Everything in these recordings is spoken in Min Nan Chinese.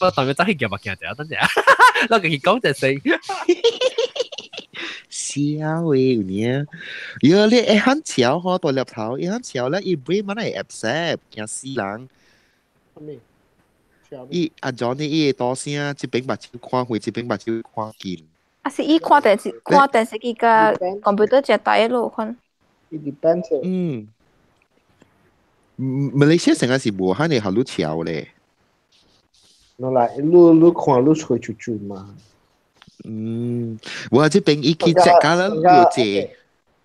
我當佢走去夾目鏡者，等陣，我佢講就死。笑嘅有呢，如果你會很潮嗬，大粒頭，伊很潮咧，伊尾嘛會 accept，驚死人。咩？伊阿 Johnny 伊會大聲，這邊目睭看遠，這邊目睭看近。啊是伊看電視，看電視機佮 computer 食大咯款。 It depends。嗯。馬來西亞成個是無罕會好愈潮咧。喏啦，你你看你吹出去嘛？嗯，我這邊伊去食咖啦，有坐。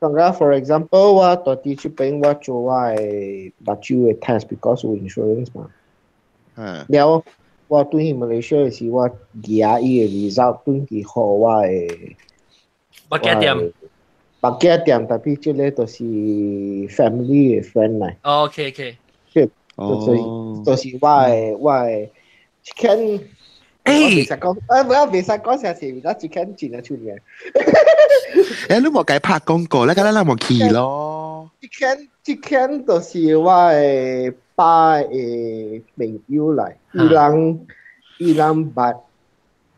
上個 for example，我到底這邊我做我的目睭的 test，because 有 insurance 嘛。嗯。了，我轉去馬來西亞時，我寄伊的 result 轉去予我的目鏡店。目鏡店，特別這個就是 family 的 friend 來。 OK。就是我的，間。誒，袂使講，誒，不要袂使講成是，而家這間真係出名。誒，你無共拍廣告咧，咁咱無去咯。這間就是我的爸的朋友來，伊人捌，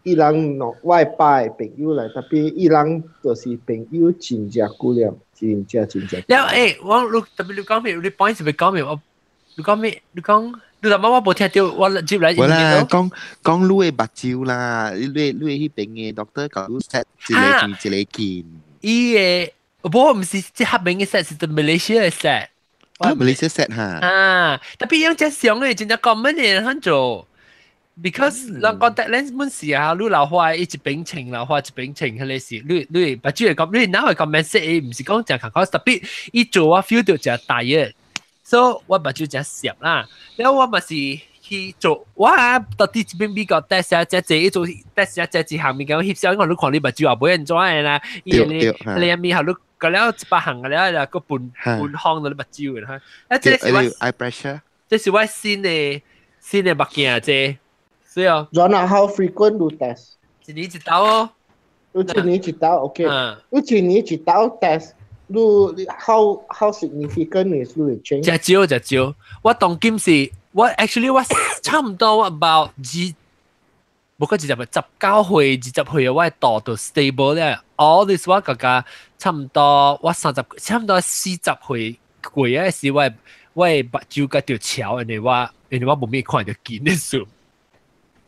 伊人喏，我的爸的朋友來，特別伊人就是朋友真正久了，真正真正。了誒，我你特別你講咩？你 point 是咪講咩？我你講咩？你講。你阿媽我無聽到，我接來。我啦，講講你的目睭啦，你你彼邊的 doctor 共你 set 一個遠一個近。伊的，無毋是這合名的 set，是佇馬來西亞的 set。啊，馬來西亞 set 哈。啊，特別用這相的，真正 common 的很做。Because 人 contact lens 本是啊，你老花伊一邊穿老花一邊穿，彼個是你你目睭會講，你哪會 compensate？毋是講誠艱苦，特別伊做我 feel 到誠 tired。所以我目睭誠澀啦，了我嘛是去做，我啊到底這邊美國 test 啊，這濟做 test 啊，這一項物件翕相，我你看你目睭也袂按怎的啦，伊你你咪後你過了一百項了，就閣分分項到你目睭的哈。啊，這是我 eye pressure，這是我新的目鏡這，是哦。 Jonah, how frequent do test？一年一道哦。你一年一道，OK。你一年一道 test。你 how significant is 你 change？誠少誠少，我當今是，我 actually 我差唔多我 about 二，無過29歲20歲我度到 stable 咧。All this 我覺覺差唔多，我30，差唔多40歲過啊時，我目睭甲著潮，因為我無咩看著近的數。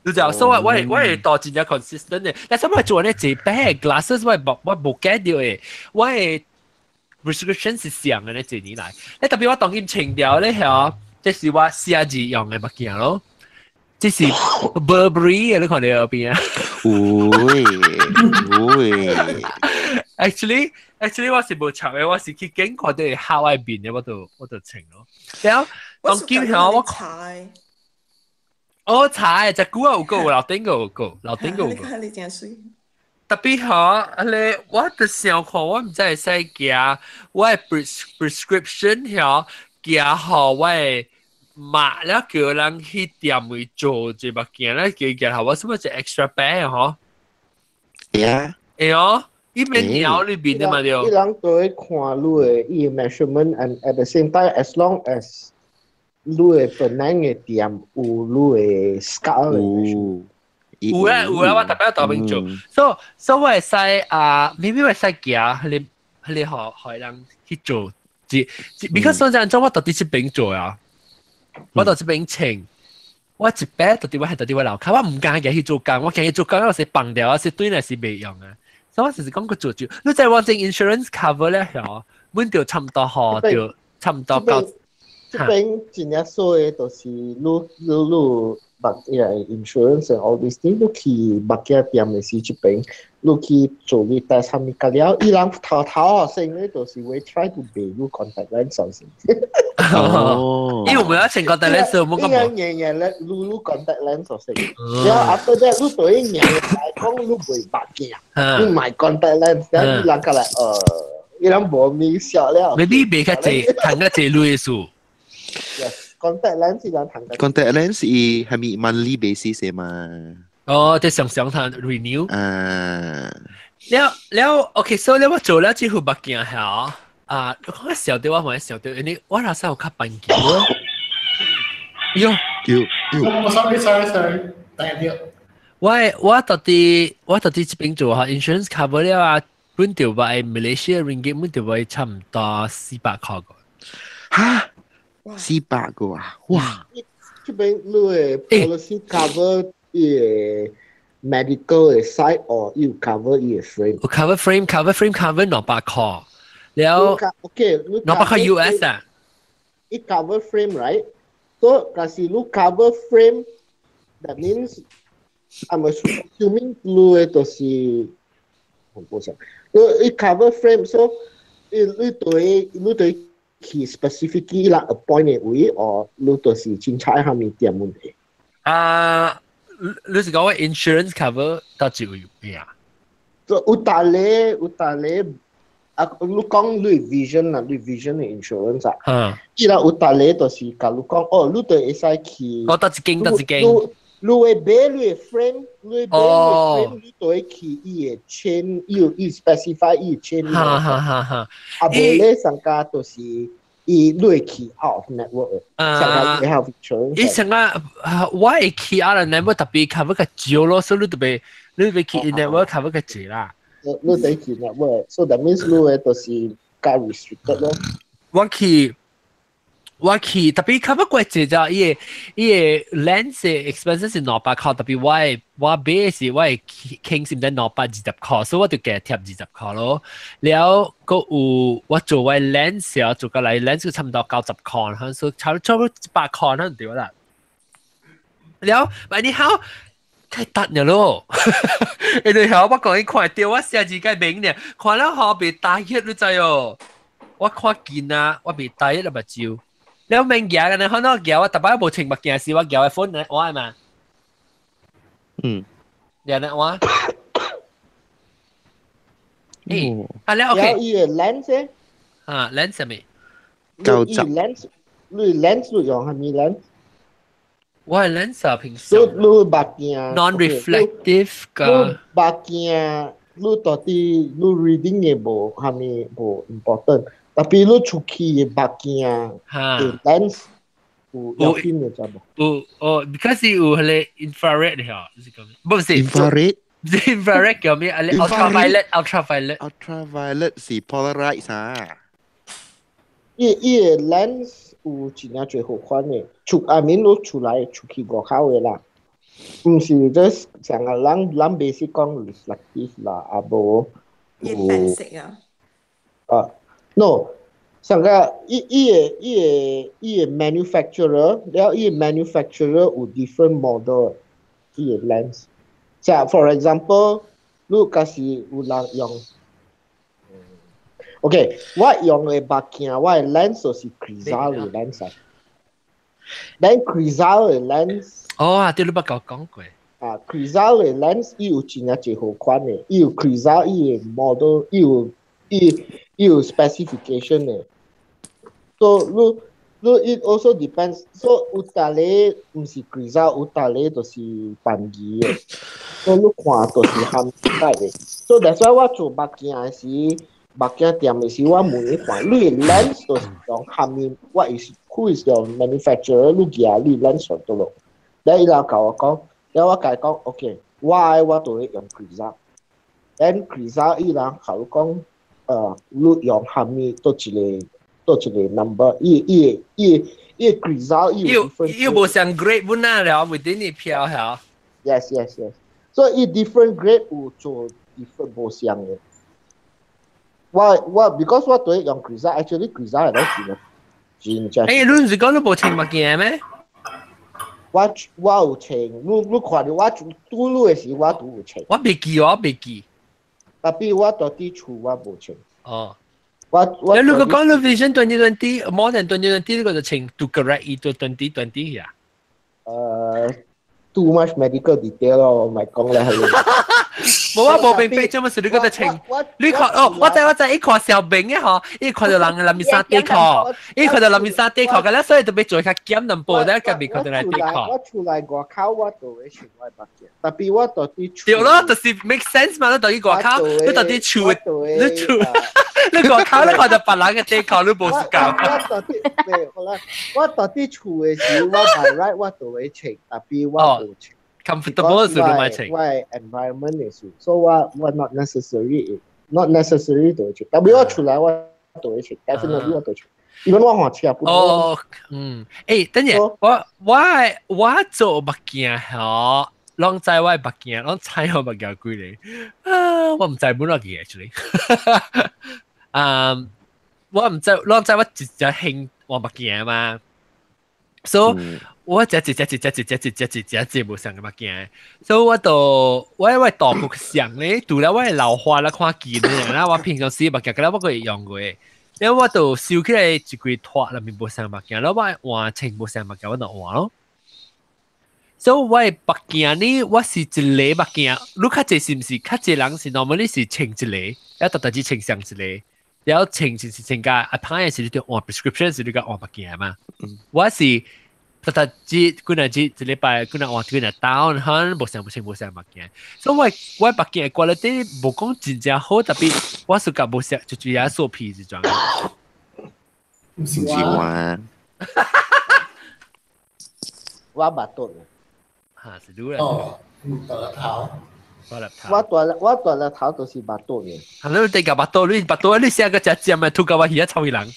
你知道，所以我會度真正 consistent 的。但是我做呢一擺 glasses 我無 get 到的，我的 prescription 是上的呢，這年來，你特別我當今穿掉咧，嚇，這是我寫字用的目鏡咯，這是 Burberry 的，你看到邊啊？喂喂，actually 我是無插的，我是去見看到下外面的，我就穿咯。然後當今嚇我我查的，隻久有個，樓頂個有個，樓頂個有個。你真媠。特別吼，咧，我就想看，我毋知會使行我的 prescription 遐行予我的媽了叫人去店位做一目鏡咧，叫伊行予我什麼一 extra pair 吼？會啊。會哦，伊免鳥裏面的嘛對。伊人都會看你的伊 measurement and at the same time as long as 你的本來的店有你的 scale 的 measurement。有啊有啊，我特別當邊做，所以我會使啊，maybe 我會使行，彼個予人去做，只，because 講真，我到底這邊做啊，我到這邊穿，我一擺到底我係到底我樓跤，我毋敢行去做工，我行去做工我是放掉，我是對來是袂用啊，所以我就是講個做住，你知我正 insurance cover 咧，嗬，阮就差唔多嗬，就差唔多到。這邊真正衰的，就是你你你。目 insurance and all these things，你去目鏡店的時這邊，你去做你 test 啥物個了，伊人頭頭先咧就是會 try to 賣你 contact lens 先。哦，因為我們要穿 contact lens，我們講。伊人硬硬咧，你你 contact lens 先。然後 after that，你對伊硬來講，你賣目鏡，你賣 contact lens，然後伊人過來，伊人無微笑了。 maybe 賣較濟，趁較濟鐳數。 Yes。Contact lens 是人談 Contact lens 伊係咪 monthly basis 的嘛？哦，即常常談 renew。啊。了了，OK，所以了我做了這副目鏡嚇，啊，我想到我咪想到，因為我那時候較笨嘅。喲喲喲。Sorry sorry sorry。對對。我到底這邊做哈 insurance cover 了啊，本條話 Malaysia ringgit 本條話差唔多400塊個。嚇，400個啊！哇！這邊你的 policy cover 伊個 medical 的 side or 伊有 cover 伊個 frame？有 cover frame，cover frame cover 200塊，了 OK， 200塊 US 啊。伊 cover frame right？So 假是你 cover frame，that means I'm assuming 你的就是我想，你伊 cover frame，so 你對去 specifically 啦 appoint 的位，or 你就是凊彩下面店問題？啊，你是講我 insurance cover 到幾位咩啊？就有大咧，有大咧，啊，你講你 vision 啊，你 vision 的 insurance 啊，伊啦有大咧就是共你講，哦，你就會使去，我到一間，到一間。你會買你的 frame，你會買你的 frame，你就會去伊的 chain，伊有伊 specify 伊的 chain。哈哈哈哈。啊，無咧上加就是伊你會去 out of network 的，上加 health insurance。伊上個我會去 out of network 特別 cover 較少咯，所以你特別去 network cover 較濟啦。你得去 network，so that means 你的就是較 restricted 咯。我去特別 cover 過濟咋，伊個 lens expenses 是200塊，特別我買是我會傾是毋知220塊，所以我就加貼20塊咯。了閣有我做我 lens 啊，做過來 lens 差唔多90塊，所以差不多100塊那對啦。了，但你好。太突了咯！你哋我講伊看到我寫字個名呢，看了後袂大血你知哦。我看見啊，我袂大血目睭。你免舉嘅，你看我舉，我逐擺無穿目鏡時，我舉個 phone 呢，我係嘛？嗯。你呢我？誒，啊你 OK。伊個 lens 咧？啊，lens 係咩？ 90。 lens，你 lens 你用係咩 lens？我係 lens 啊，平時。你目鏡。 non-reflective 個。目鏡，你到底你 reading 嘅無係咪無 important？特別你出去嘅目鏡嘅 lens 有要緊嘅知無？有哦，because 有彼個 infrared 嘅嗬，就是講，不是 infrared， infrared 叫咩？啊，ultraviolet，ultraviolet。 ultraviolet 是 polarized 啊。伊個 lens 有真正濟好款嘅，出阿面你出來出去外口嘅啦，毋是 just 成個人 basic 講 reflective 啦，啊無伊白色啊。啊，no，上個伊個 manufacturer，了伊個 manufacturer 有 different model，伊個 lens。就 for example，你假是有人用，OK，我用的目鏡，我的 lens 就是 Crizal 的 lens 啊。Then Crizal 的 lens，哦啊，對，你捌共我講過。啊，Crizal 的 lens 伊有真正濟好款的，伊有 Crizal 伊的 model，伊有 specification 的。So 你 it also depends。So 有逐個毋是 Crizal，有逐個就是便宜的。所以你看就是含解的。So that's why 我做目鏡的時，目鏡店的時，我問伊看，你的 lens 就是用蝦米？What is who is your manufacturer？你舉你 lens 上倒落。咧伊人共我講，了我共伊講，OK，我就會用 Crizal。Then Crizal 伊人共我講，你用蝦米？佗一個 number？伊 Crizal 伊有伊無相 grade 本啊了，within 你票嚇。 Yes. 所以伊 different grade 有做 different 無相的。我 because 我對用 Crizal，actually Crizal 係攞真真。欸，你毋是講你無穿目鏡咩？我有穿，你看著我拄你的時，我都有穿。我袂記，我袂記。特別我佇佇厝我無穿。哦。我如果講你 vision 2020 more than 2020，你個就穿 to correct 伊到 2020 呀？ Too much medical detail 咯，我咪講咧係。無啊，無明白做乜事你覺得穿？你看哦，我知我知，伊看小明的吼，伊看到人內面衫短褲，伊看到內面衫短褲，咁咧所以特別做較減淡薄咧，甲面看到來短褲。我出來外口我就會穿我目鏡，特別我佇佇厝。對咯，就是 make sense 嘛，你佇外口，你佇佇厝，你厝，你外口你看到別人的短褲，你無是講。我佇佇，好啦，我佇佇厝的時，我 by right 我就會穿，特別我無穿。comfortable 時都買穿。我 environment 嘅事，所以我 not necessary，not necessary 都會穿。但係我出來我都會穿，definitely 我都穿。因為我換車不。哦，嗯，誒，等陣我做目鏡嗬，攏知我目鏡，攏知我目鏡幾個啊？我毋知本來嘅 actually。啊，我毋知，攏知我直接興換目鏡嘛。所以我一隻一隻一隻一隻一隻一隻一隻無相共目鏡，所以我就我因為大國上咧，除了我會老花啦看見咧，啦我平常時目鏡，佮我會用過。因為我就收起來一櫃拖內面無相目鏡，然後我換穿無相目鏡，我就換咯。所以我的目鏡呢，我是一個目鏡，你較濟是毋是？較濟人是 normally 是穿一個，一特特只穿上一個，然後穿是穿甲啊歹的時你就換 prescription 時你甲換目鏡嘛。我是特特只幾若日一禮拜幾若換幾若 down，可能無相無穿無相目鏡。所以我目鏡 quality 無講真正好，特別我是甲無相就就也塑皮這種。唔是我，我目肚。嚇是你啦。哦，大粒頭。大粒頭。我大粒頭就是目肚嘅。係你地個目肚，你目肚你寫個只尖嘅，吐到我耳仔臭人。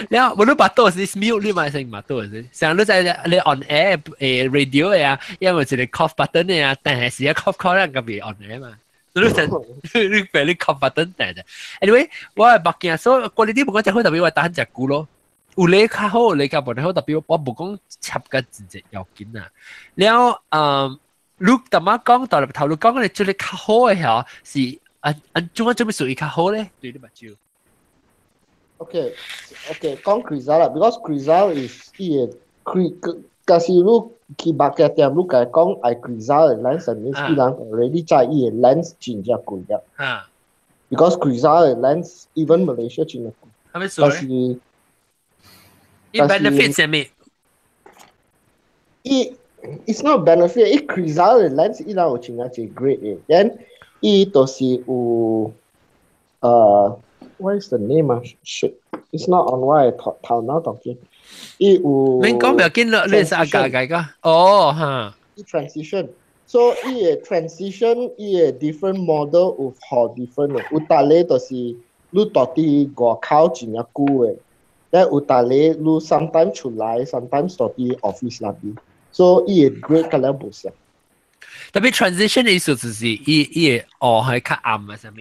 然後我你目肚是 mute 你嘛是目肚是，上你在你 on air radio 嘅啊，因為一個 cough button 嘅啊，但係是一 cough cough 人個未 on air 嘛。你就你俾你 cough button 但係，anyway 我係目鏡，所以過呢啲無講真好，特別我打隻久咯。有咧較好，有咧較無好，特別我無講插個真正要緊啊。了後，你淡仔講到頭，你講你做得較好嘅嚇，是按按怎樣做咩屬於較好咧？對你目睭。 OK，講 Crizal 啦，because Crizal is 伊個 Cri，假使你去目鏡店，你共伊講愛 Crizal 的 lens，means 伊人 already 知伊的 lens 真正貴了。Because Crizal 的 lens even Malaysia 真正貴。係咪數咧？伊 benefit 啥物？伊 it's not benefit，伊 Crizal 的 lens 伊人有真正濟 grade 的，then 伊就是有what is the name 啊？Shit, it's not on 我的頭腦當中。伊有。你講唔要緊啦，你是阿家家個。哦，哈。伊 transition，so 伊的 transition，伊的 different model 有好 different 的，有逐個就是你蹛佇外口真正久的，咧有逐個你 sometimes 出來，sometimes 蹛佇 office 內面，所以伊的 grade 較了無相。特別 transition 意思就是伊會哦係較暗啊，啥物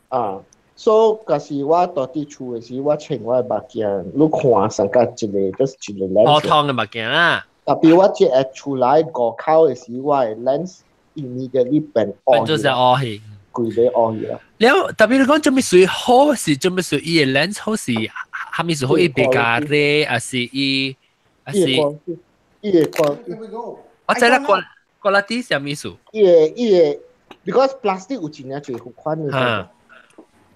吼？啊。所以，假使我蹛佇厝的時，我穿我的目鏡，你看上甲一個就是一個 lens。普通的目鏡啦。特別我這會出來外口的時，我的 lens immediately 變烏。變做是烏去。規個烏去啦。了，特別你講做咩屬好是做咩屬伊的 lens 好是，蝦米是好伊別家咧，還是伊還是？伊的光。我知啦，quality 啥物事？伊的，because plastic 有真正濟款的。嚇。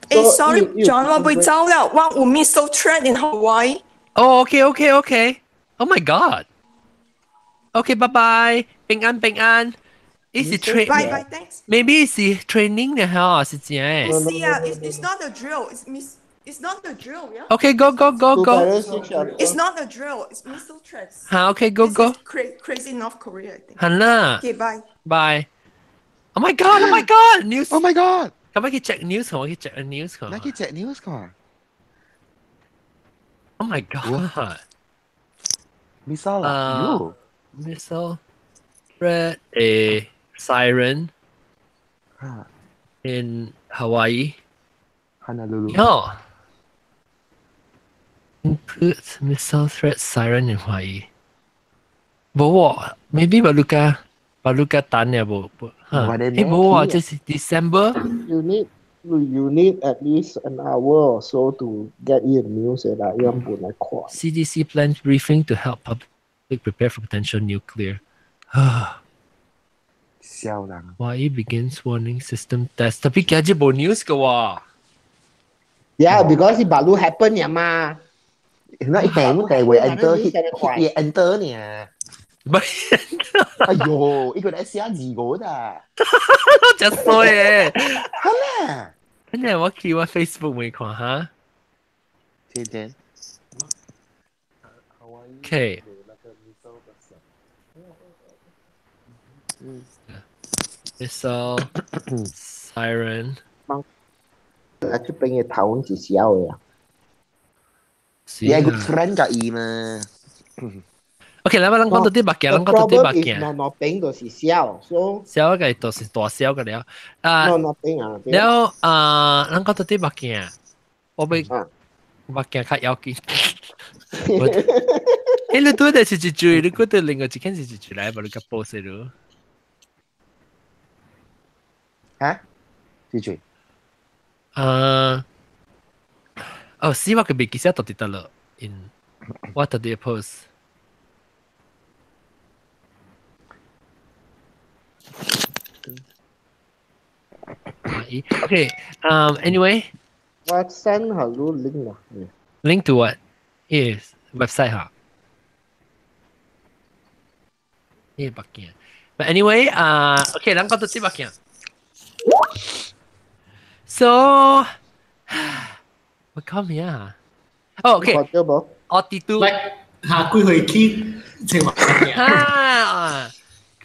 誒，sorry，John，我會走了，我有 missile threat in Hawaii。哦，OK，OK，OK。Oh my God。OK，拜拜，平安平安。伊是 train。 Bye bye, thanks. Maybe 是 training 的嚇，是真的。是啊，it's not a drill. It's miss. It's not a drill, yeah. OK, go go go go. It's not a drill. It's missile threats. 好，OK, go go. Crazy North Korea, I think. 好啦。 Okay, bye. Bye. Oh my God! Oh my God! News. Oh my God! 咁我去 check news 我去 check news 看。你去 check news 看。 Oh my God! Missile 啊 Missile threat a siren in Hawaii. Honolulu. No. Input missile threat siren in Hawaii. 無喎，maybe 巴魯卡巴魯卡等嘅無無嚇。誒無啊，這是 December。 You need at least an hour or so to get in news 啦，要本來看。 CDC plans briefing to help public prepare for potential nuclear. 笑人。 Hawaii begins warning system test？特別今日無 news 嘅喎。 Yeah, because 是馬路 happen 呀嘛。那一定一定會 enter，伊 enter 呢。唔係，哎呦，伊個來寫字個咋？真衰嘅。好啦。跟住我去我 Facebook 未看哈。天天。 Okay。Missile siren。啊，這邊嘅頭是小嘅啊。你係個 friend 㗎伊嘛？ OK，咱咱講到啲物件，咱講到啲物件。兩兩邊都是小，所以小嘅就是大小嘅了。啊，兩兩邊啊。了啊，咱講到啲物件，我欲目鏡較要緊。欸，你拄則是一句，你覺得另外一間是一句來，無你較 post 咯？嚇？一句？啊，哦，死我個未記得到底得了，in 我到底 post。Okay. Anyway. 我 send 下你 link 啊。 Link to what? Yes, website 哈。呢個物件。But anyway，啊，OK，咱講到這物件。So，我講咩啊？哦，OK。我啲都。下幾歲去穿目鏡？哈，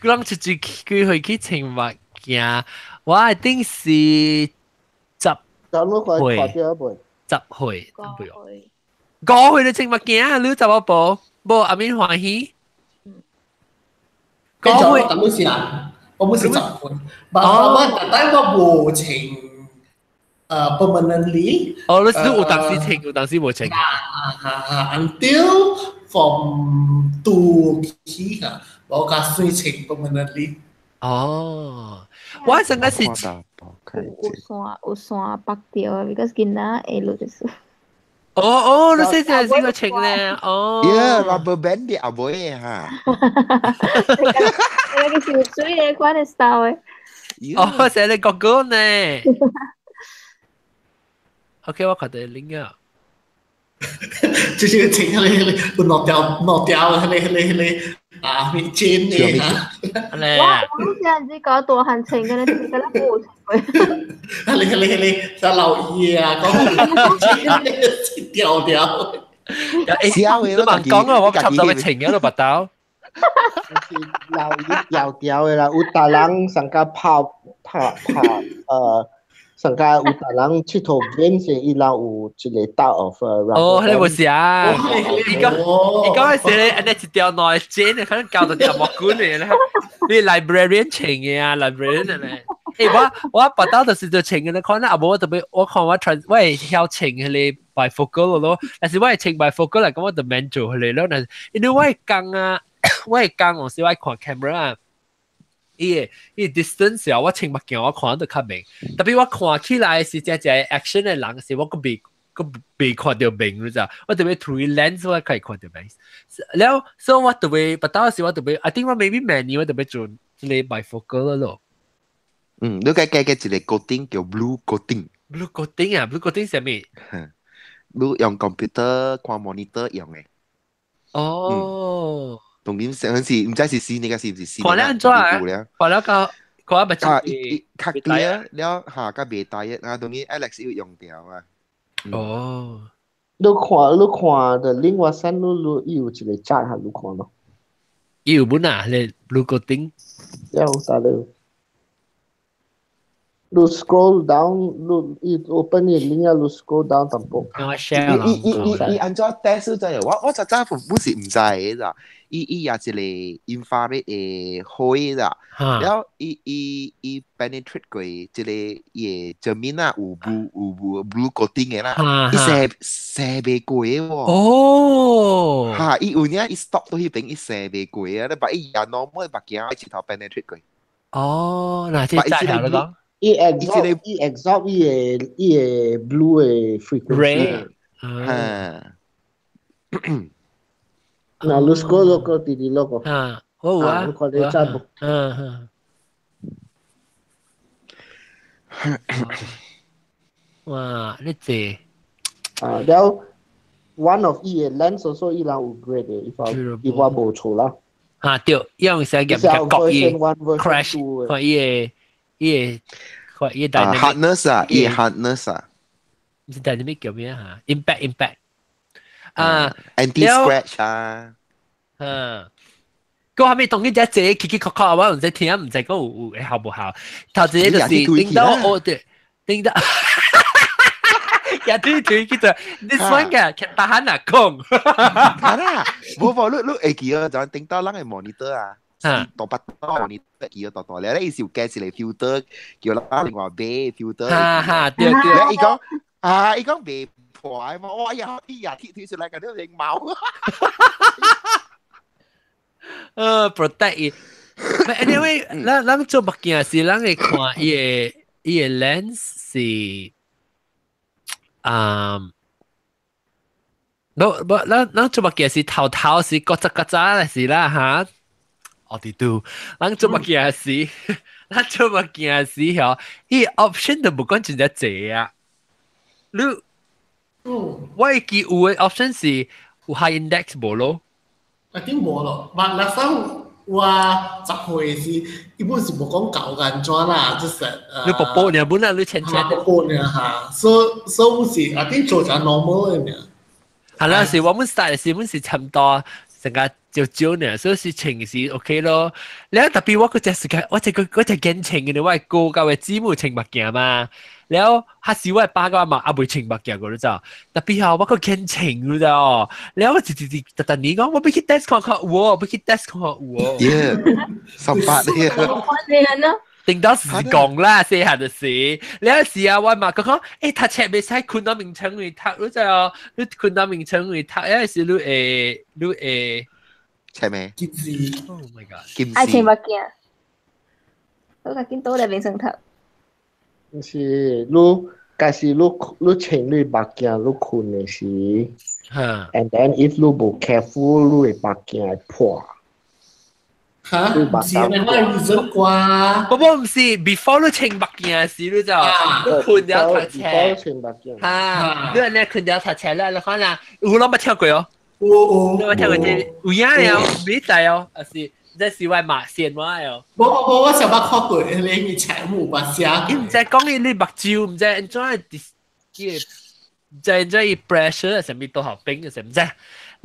講出去幾歲去穿目鏡？我一定是10歲。10歲，5歲你穿目鏡，你十個步，無阿免歡喜。五歲，咁是啊，我唔是10歲，我但我無穿permanently。哦，你是有當時穿，有當時無穿。啊，until from 2起啊，我較算穿 permanently。哦，我上個是有線有線拔掉，because 囡仔會落就是。哦哦，你識就係呢個穿咧，哦。 Yeah, rubber band 啲阿妹嚇。那個是水的款的 style 的。哦，成你哥哥呢？OK，我看到 link 啊。就是穿迄個落掉落掉迄個啊，咩尖的嚇。我我這樣子搞大漢穿嘅，你個咧冇穿過。啊，你就留意啊，講掉掉。小嘅都講啊，我差唔多要穿嘅都不到。是留意掉掉的啦，有大人上加拍拍拍，上加有大人𨑨迌 game 時，伊人有一個搭 of 哦，你冇事啊？伊講伊講係咧，安尼一條內剪，可能搞到條木棍嚟咧。你 librarian 穿嘅啊，librarian 咧。欸，我拔刀就是就穿嘅，你看啊，無我特別，我看我穿，我會曉穿彼個 bifocal 咯，但是我會穿 bifocal 嚟講，我就免做彼個咯。但是因為我會講啊，我會講，有時我看 camera 啊。伊個 distance 啊，我穿目鏡我看得較明，特別我看起來是真正 action 的人是，我閣未閣未看到明，你知？我特別 through lens 我可以看到明。了，所以我特別不到時我特別，I think 我 maybe 明年我特別做這個 bifocal 咯。嗯，你該加個一個 coating 叫 blue coating。 blue coating 啊，blue coating 啥物？你用 computer 看 monitor 用的。哦。當然上陣時唔知是新的，是唔是新的？看了按怎啊？看了個看目啊，伊較 clear 了嚇，較袂大啊。當然 Alex 要用掉啊。哦。你看你看的另外三你你有一個 chart 下你看咯。伊有本啊，你 blue coating。有大佬。你 scroll down，你伊 open 伊 link 啊，你 scroll down 淡薄。我 share 伊伊伊伊按怎 test 就係我我實在本是唔知嘅咋，伊伊也一個 infrared 的火咋，然後伊伊伊 penetrate 過這個伊的正面啊有 blue 有 blue blue coating 的啦，伊射射袂過喎。哦，嚇！伊有影伊 stop 到彼邊，伊射袂過啊！你把伊也 normal 目鏡一頭 penetrate 過。哦，嗱，這真係咯。伊 absorb 伊 absorb 伊個伊個 blue 的 frequency。嚇。嗱，你 scroll 落個弟弟落個。啊，我有啊。你看你真無？嗯嗯。哇，你這。啊，了 one of 伊個 lens also 伊人有 grade 的，if 我無錯啦。啊對，用成夾夾角伊 crash，看伊個。伊個看伊 dynamic hardness 啊，伊 hardness 啊，唔是 dynamic 叫咩嚇？impact impact 啊，anti scratch 啊，嗯，個後尾當佢只隻奇奇確確，我唔知聽唔知講有有效無效。頭一個就是頂到我對頂到，也對對叫做 this one 嘅，其他漢啊講。係啦，無無你你會記得就頂到人嘅 monitor 啊。大把大 monitor 記得大大咧，伊是有加一個 filter，叫人另外買 filter。哈哈，對對。伊講啊，伊講袂破嘛，哇呀，啲牙鐵推出來，感覺成貓。 Protect 伊。But anyway，咱咱做目鏡是咱會看伊个伊个 lens 是，啊，無無，咱咱做目鏡是頭頭是各隻各隻嚟是啦嚇。我哋都，咱做目鏡是，咱做目鏡是嗬，伊 option 都無講真正濟啊。你，我會記有嘅 option 是有 high index 無咯？一定無咯，但那時我10歲時，伊本是無講舊安怎啦，就是你寶寶呢？本來你淺淺。寶寶呢嚇，所所以是一定做成 normal 嘅呢。係啦，是我們 start 時，本是差唔多成個少少呢，所以是穿是 OK 咯。你特別我嗰隻時間，我隻個嗰隻鏡穿嘅，我係哥教嘅姊妹穿目鏡嘛。然後哈是我爸個嘛，阿未穿目鏡個你知？特別後我個鏡穿你知哦。然後我一直特特你講，我欲去 test 看看有哦，欲去 test 看看有哦。耶，18呢？頂到是講啦，細漢就是。你有時啊，我嘛講講，欸，讀冊袂使困到眠床裏讀，你知哦？你困到眠床裏讀，有時你會你會。冊咩？金絲。 Oh my god！金愛穿目鏡，我較緊倒來眠床讀。是你，假使你你穿你目鏡，你困的時，and then if 你無 careful，你的目鏡會破。嚇，唔是你我係 reason 啩？不不唔是，before 你穿目鏡時，你就你困了讀冊。穿目鏡。嚇，你你困了讀冊咧，你看啦，有攏捌聽過哦？有有。你捌聽過這有影了，未知哦，還是這是我馬線我哦。無無無，我上捌看過，你以前冇捌寫。伊毋知講伊你目睭，毋知按怎伊個，毋知按怎伊 pressure 啥物多少冰，啥毋知。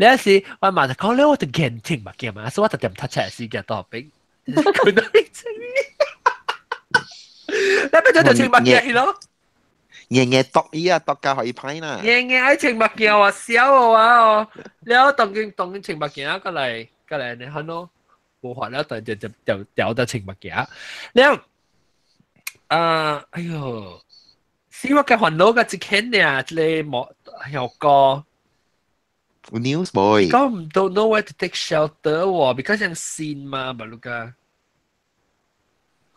你有時我媽就講咧，我就眼睛目鏡嘛，所以我就點讀冊時間多少冰，困到眠床。你邊就就穿目鏡去咯？硬硬篤伊啊，篤到可以歹啦。硬硬愛穿目鏡話痟我啊哦，了當今當今穿目鏡啊，過來過來你看咯，無法了，就就就就掉到穿目鏡。了啊，哎喲，死我嘅煩惱個一件呢，這個無效果。 News boy。講唔 don't know where to take shelter 喎，because 像線嘛，巴魯個。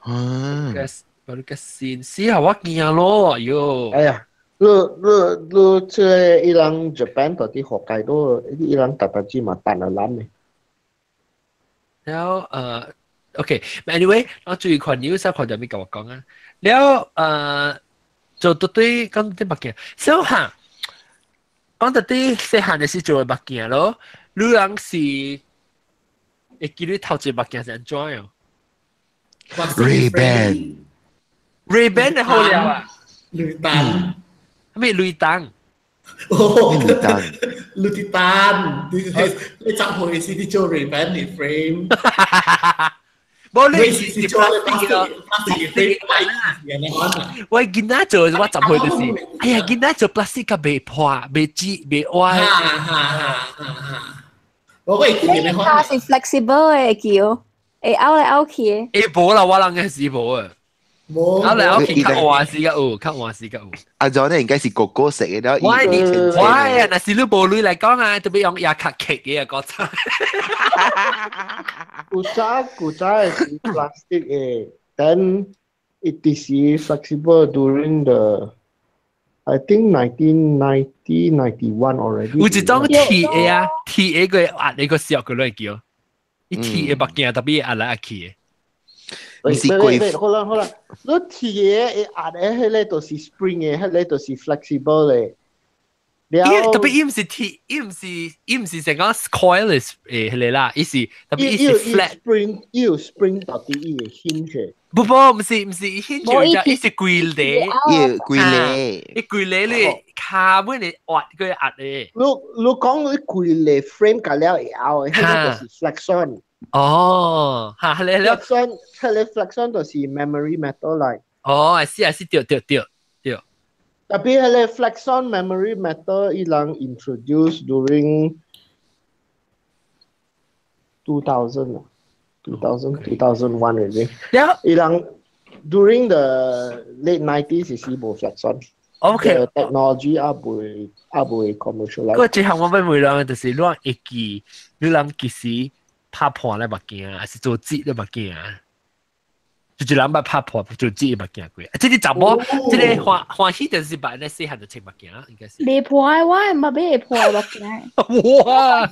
嗯。巴魯個線，死下我驚咯，喲。哎呀，你你你這個伊人 Japan 到底學界都，伊人特特只嘛彈了爛呢。然後OK，anyway，我注意看 news 看到咩甲我講啊？然後做到對講啲目鏡，小下講到對細漢的時做目鏡咯，你人是會記你頭一目鏡是按怎樣？Ray-Ban。 Ray-Ban 就好了啊。雷丹。咩雷丹？哦，雷丹。雷丹，你你10歲時你做 Ray-Ban 的 frame。無你是 plastic 咯，plastic 我囡仔做我10歲就是，哎呀囡仔做 plastic 較袂破、袂折、袂歪。哈哈哈哈！我會記得它是 flexible 的叫，會拗來拗去的。欸無啦，我人嘅是無啊。無。拗來拗去較換時較有，較換時較有。阿 John 咧應該是哥哥食嘅，我我啊，若是你無鐳來講啊，特別用牙卡克嘅個菜。古早古早是 plastic 嘅，then it is flexible during the I think 1990 91 already。有一種鐵的啊，鐵的個壓你個小個來叫，伊鐵的目鏡特別壓來壓去的。唔是貴。好啦好啦，你鐵的會壓的，彼个就是 spring 的，彼個就是 flexible 的。伊特別伊毋是鐵，伊毋是伊毋是成講 coil 誒彼個啦，伊是特別伊是 flat spring，伊有 spring 到底伊會 hinge。不不，毋是毋是 hinge，伊是規個，伊規個，伊規個你跤尾你壓個壓的。你你講你規個 frame 甲了會拗的，彼個就是 flexion。哦，嚇你你 Flexon 迄個 Flexon 就是 memory metal 嚟。哦，係是係是，對對對對。 Tapi 彼个 Flexon memory metal 伊人 introduce during 2000 啊，2000 2001 already。 伊人 during the late 90s 是無 Flexon。 The technology 猶未 commercialize。個最後我欲問人就是你會記，你人幾時拍破咧目鏡，還是做折咧目鏡？就一人捌拍破做折目鏡過。這個查某，這個歡歡喜就是捌咧細漢就穿目鏡，應該是。未破的，我毋捌買會破的目鏡。哇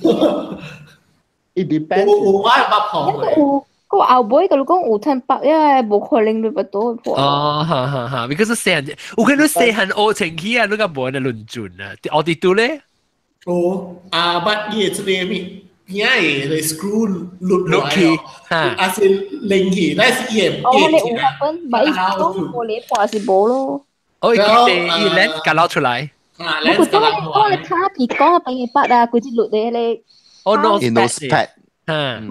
！It depends。有我捌破過。有，個後尾佮你講有趁白，因為無可能你巴肚會破。哦，哈哈哈，because 細漢，有可能細漢學穿起啊，你敢無按呢論盡啊？奧迪都咧？有啊，捌伊的這個物邊仔的 screw 落落去，啊是連去，但是伊會哦，你有發分，捌伊講無咧破是無咯。哦，伊記得伊 lens 共撈出來。我覺得我咧卡皮講個邊個筆啊，規隻落咧咧。哦，nose nose pad，嗯。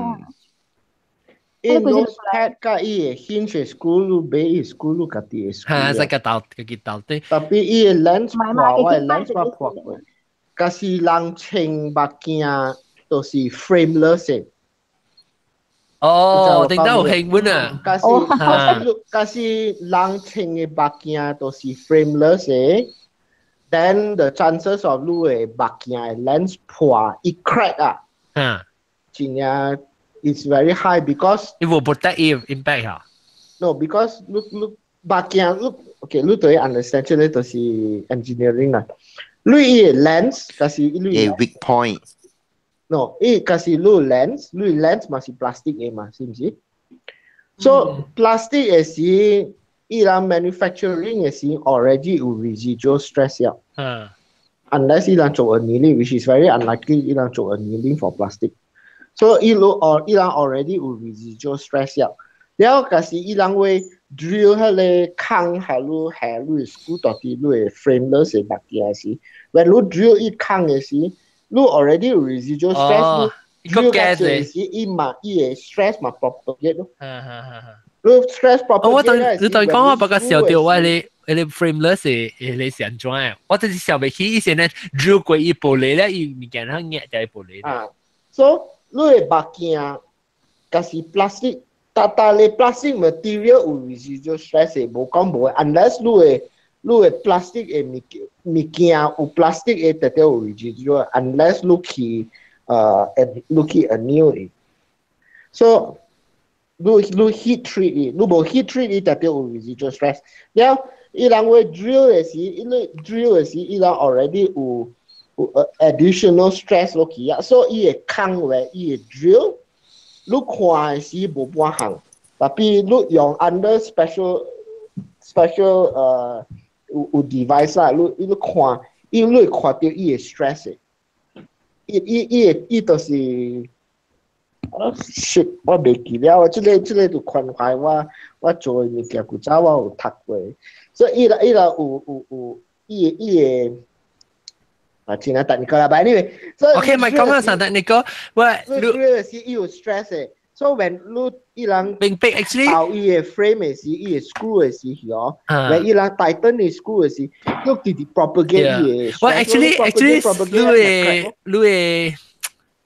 伊 nose pad 佮伊的 hinge screw 你買伊 screw 你家己的 screw。哈，使共鬥，家己鬥對。 Tapi 伊的 lens 破，我的 lens 捌破過。假使人穿目鏡都是 frameless 的。哦，頂到有興奮啊！假使人穿的目鏡都是 frameless 的，then the chances of 你的目鏡的 lens 破一 crack 啊，真正 it's very high because it will protect you impact 啊。 No, because 你你目鏡你 okay，你對 understand 這個就是 engineering 啦。你伊的 lens 就是你 weak point。 No，伊就是你 lens，你 lens 嘛是 plastic 的嘛，是毋是？So plastic 的時，伊人 manufacturing 的時 already 有 residual stress 了。Unless 伊人做 annealing，which is very unlikely，伊人做 annealing for plastic。So 伊路哦，伊人 already 有 residual stress 了。了，假使伊人會 drill 彼个孔下你下你 screw 到佇你的 frameless 的目鏡時，when 你 drill 伊孔的時，你 already 有 residual stress，你 drill 到這時，伊嘛伊的 stress 嘛 propagate 咯。你 stress propagate。我當你當講我比較想著我咧，彼个 frameless 的彼个是按怎的？我就是想袂起以前咧 drill 過伊玻璃咧，伊物件通壓在玻璃。啊，so 你的目鏡，假是 plastic。逐逐个 plastic material 有 residual stress 的，無講無，unless 你的 plastic 的物件物件有 plastic 的，特別有 residual，unless 你去 anneal 的。So 你你 heat treat 伊，你無 heat treat 伊，特別有 residual stress。了，伊人會 drill 的時，伊你 drill 的時，伊人 already 有 additional stress 落去啊，所以伊會空話，伊會 drill。你看的時無半項，tapi 你用 under special special 有 device 啦，你你看，伊你會看著伊會 stress 的，伊伊伊會伊就是啊 shit，我袂記了，這個就關懷我我做的物件，古早我有讀過，所以伊啦伊啦有有有伊伊會。啊，真係 technical 啦，but anyway，所以 OK，咪講啊，上 technical，喂，你你是伊有 stress 的，so when 你伊人明白 actually 後伊的 frame 的時，伊的 screw 的時嗬，when 伊人 tighten 的 screw 的時，你直直 propagate 伊的。喂，actually actually，你的你的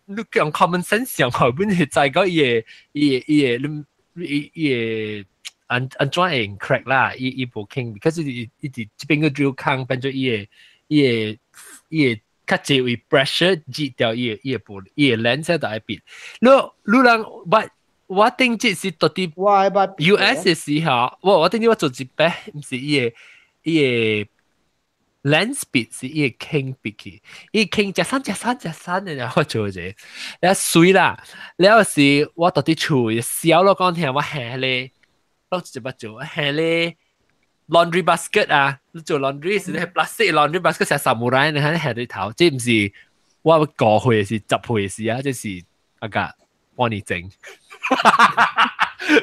你用 common sense 上來本是知講伊的伊的伊的你伊伊的按按怎會 crack 啦，伊伊無傾，because 伊伊直這邊個 drill 空變做伊的伊的伊會較濟為 pressure 擠掉伊的伊的玻璃，伊的 lens 就愛變。你你人我我頂這是到底 US 的時候，我我頂次我做一擺，毋是伊的伊的 lens 變，是伊的傾變去，伊傾食三食三食三的，然後做一個，了水啦，了是我到底厝小咯講聽我下咧，我一擺做下咧。laundry basket 啊，你做 laundry 是咧 plastic laundry basket 成 samurai 你喺下裏頭，這毋是我5歲是10歲時啊，這是阿個幫你整，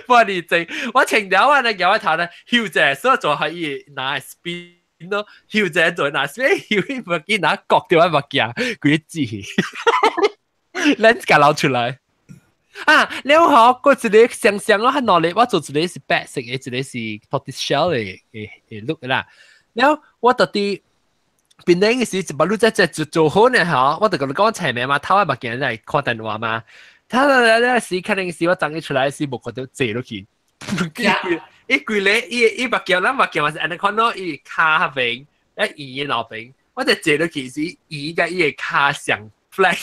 幫你整，我穿了我咧夾我頭咧，睺者所以做可以拿 spin 咯，睺者做拿 spin，睺物件拿割掉我目鏡，規個字，lens 共流出來。啊，了後個一個相像咯，較努力，我做一個是白色嘅，一個是 tortoise shell 嘅 look 啦。了我到底變頂嘅時，一把路在在做做好呢嚇，我就共你講前面嘛，頭仔目鏡在看電話嘛。他那那時肯定是我長起出來時，無看到坐落去。伊規個伊伊目鏡，咱目鏡嘛是按呢看咯，伊跤邊，一圓的路邊，我就坐落去時，圓佮伊的跤上 flat。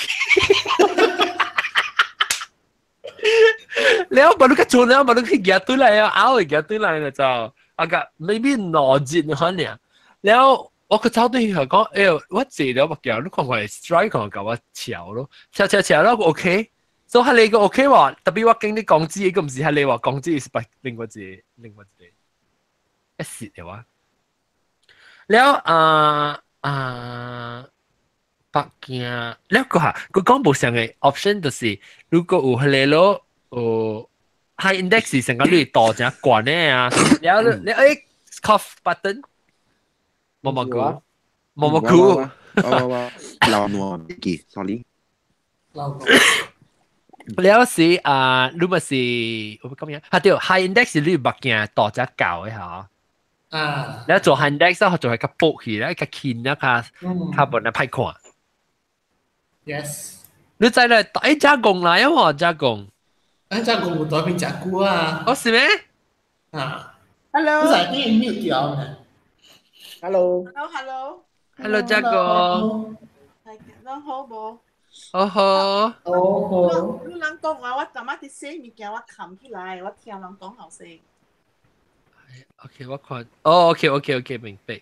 了無你較做了，無你去舉對來啊，拗會舉對來了就，啊個 maybe 腦筋可能。了我去走對佢講，哎喲，我坐了目鏡，你看看 strike 看共我翹咯，翹翹翹了 OK。所以係你個 OK 喎，特別我經你講字，個唔是係你話講字是白另外一個另外一個一時嘅話。了啊啊，目鏡，了個嚇，佢講無相嘅 option 就是，如果有彼個咯，有 high index 是成個你度正懸的啊，了你欸 cough button，冇冇估，冇冇估，我老挪記，sorry。老挪。了是啊，你咪是我講咩？啊對，high index 是你目鏡度只舊的嚇。啊！你做 high index 做係較薄去咧，較輕啊，較較無那歹看。 Yes。你知咧？欸，加工來啊！喎，加工。欸，加工有代表食久啊。哦，是咩？啊。 Hello。你在啲 mute 掉呢？Hello。 Hello，Hello。 Hello，加工。係，攏好無？好好。好好。你人講話，我昨仔佇洗物件，我冚起來，我聽人講好聲。 OK，我看。哦，OK，OK，OK，明白。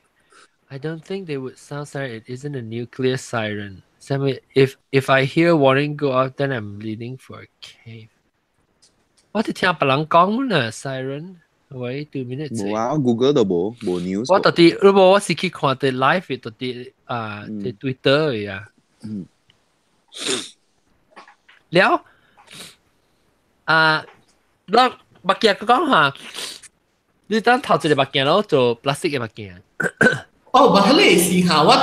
I don't think they would sound siren. It isn't a nuclear siren. Sammy, if I hear warning go off, then I'm leaving for a cave. 我佇聽別人講呢，siren。喂，2 minutes。無啊，Google 都無，無 news。我到底，如果我是去看佇 live 到底啊，佇 Twitter 的啊。了啊，咱目鏡講下，你當頭一個目鏡咯，做 plastic 的目鏡。哦，無彼個時候我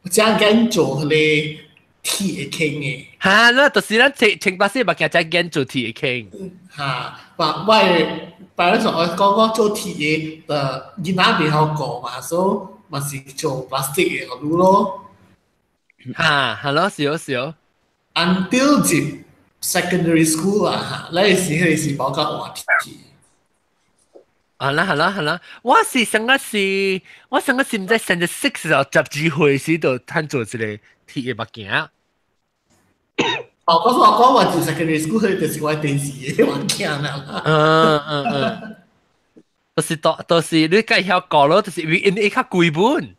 就真緊做彼個鐵的框的。哈，那就是咱穿穿 plastic 目鏡才緊做鐵的框。哈，我我的白人我講我做鐵的，就囡仔袂曉過嘛，所以嘛是做 plastic 的予你咯。哈，係咯，是哦，是哦。 Until 入 secondary school 啊，嚇，那時彼個時無較換鐵。啊啦，係啦，係啦，我是上個是，我上個是毋知 standard six 時候12歲時就趁做一個鐵的目鏡。哦，我說我講話入 secondary school，彼就是我電視的目鏡啦。嗯嗯嗯，就是都就是你計曉過咯，就是因為較貴本，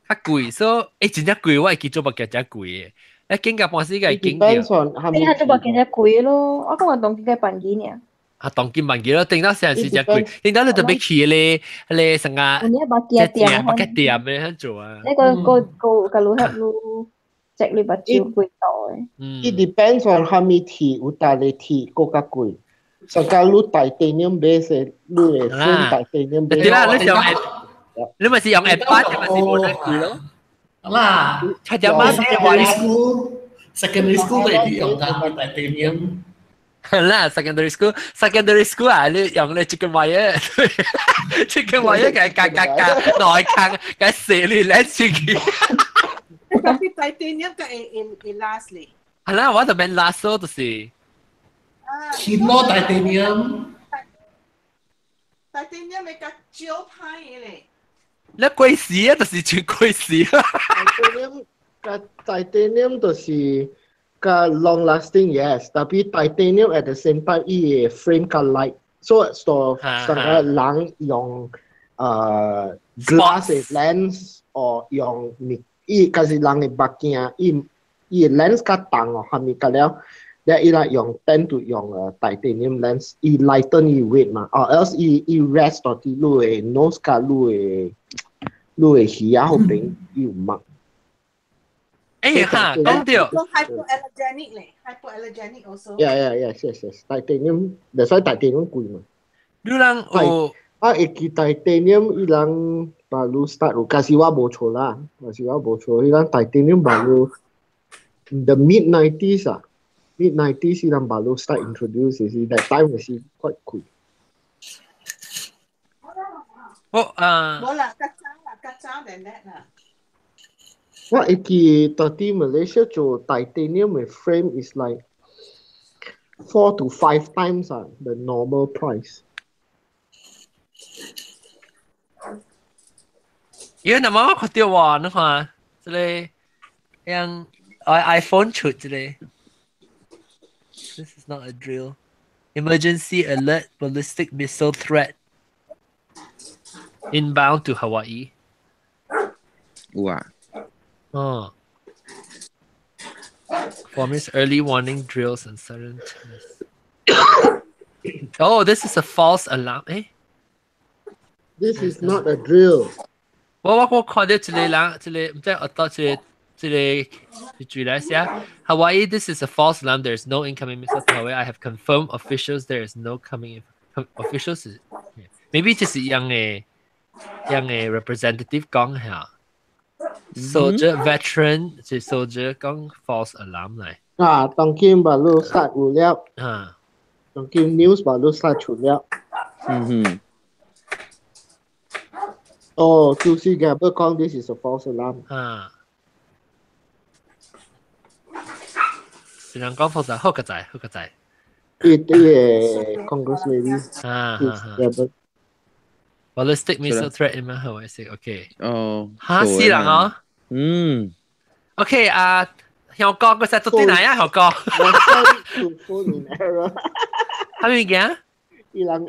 較貴，所以欸真正貴，我會記做目鏡真貴的。一經過半時個經過。你係做目鏡真貴咯，我感覺當今個萬幾爾。啊，當今萬幾咯，頂到成時真貴，頂到你特別去咧，咧成個目鏡店，目鏡店咧喺做啊。那個個個個路黑路，隻你目鏡貴到的。 It depends on 啥物鐵，有大個鐵閣較貴。上加你 titanium base，你會分 titanium base。對啦，你用你咪是用 advance，咪是無得貴咯。啦，七隻媽 secondary school，secondary school 未必用到 titanium。啦，secondary school，secondary school 啊，你用你 chicken wire，chicken wire 嘅加加加內坑，嘅射你叻出去。特別 titanium 嘅會會會 last 咧。係啦，我就免 last 咯，就是。輕咯，titanium。 titanium 咪較少歹嘅咧。你貴死啊，就是全貴死。 titanium 個 titanium 就是較 long lasting yes，但係 titanium at the same time 伊個 frame 較 light，所以說上個人用glass lens 或用物，伊假是人的目鏡，伊伊 lens 較重哦，係咪較了？咧伊來用 tend to 用titanium lens，伊 lighten 伊 weight 嘛，or else 伊伊 rest 到佇你的 nose 佮你的你的耳仔後邊伊有墨。欸哈，講著。 hypoallergenic 咧，hypoallergenic also。 Yeah, yes. Titanium, that's why titanium 貴嘛。你人有啊，會記 titanium 伊人 baru start 有，假是我無錯啦，假是我無錯，伊人 titanium baru the mid 90s 啊。Mid 90s 伊人 baru start introduce 是 that time 是 quite 貴。我啊，冇啦，較早啦，較早咧叻啦。我會記到佇 Malaysia 做 titanium 的 frame is like 4 to 5 times 啊 the normal price。因為那麼我看到喎，你看，這個像 iPhone 出這個。This is not a drill. Emergency alert! Ballistic missile threat. Inbound to Hawaii. 有啊。哦。Forms early warning drills and sudden tests. Oh, this is a false alarm. Eh? This is not a drill. 我看到一個人，一個毋知我到一個一個住來寫 Hawaii, this is a false alarm. There is no incoming missile to Hawaii. I have confirmed officials there is no coming officials. Maybe 這是樣的樣的 representative 講下。Soldier veteran 是 soldier 講 false alarm 來。啊，當今 baru start 有了。啊。當今 news baru start 出了。嗯哼。哦，就是嘅，不講 this is a false alarm。啊。是人講 false 好個仔，好個仔。伊啲 Congress lady。啊啊啊。Ballistic missile threat in Hawaii. Okay. 哦。嚇死人哦。嗯。 OK 啊，香港個實做啲哪啊？香港。 Phone in error。係咪嘅？伊人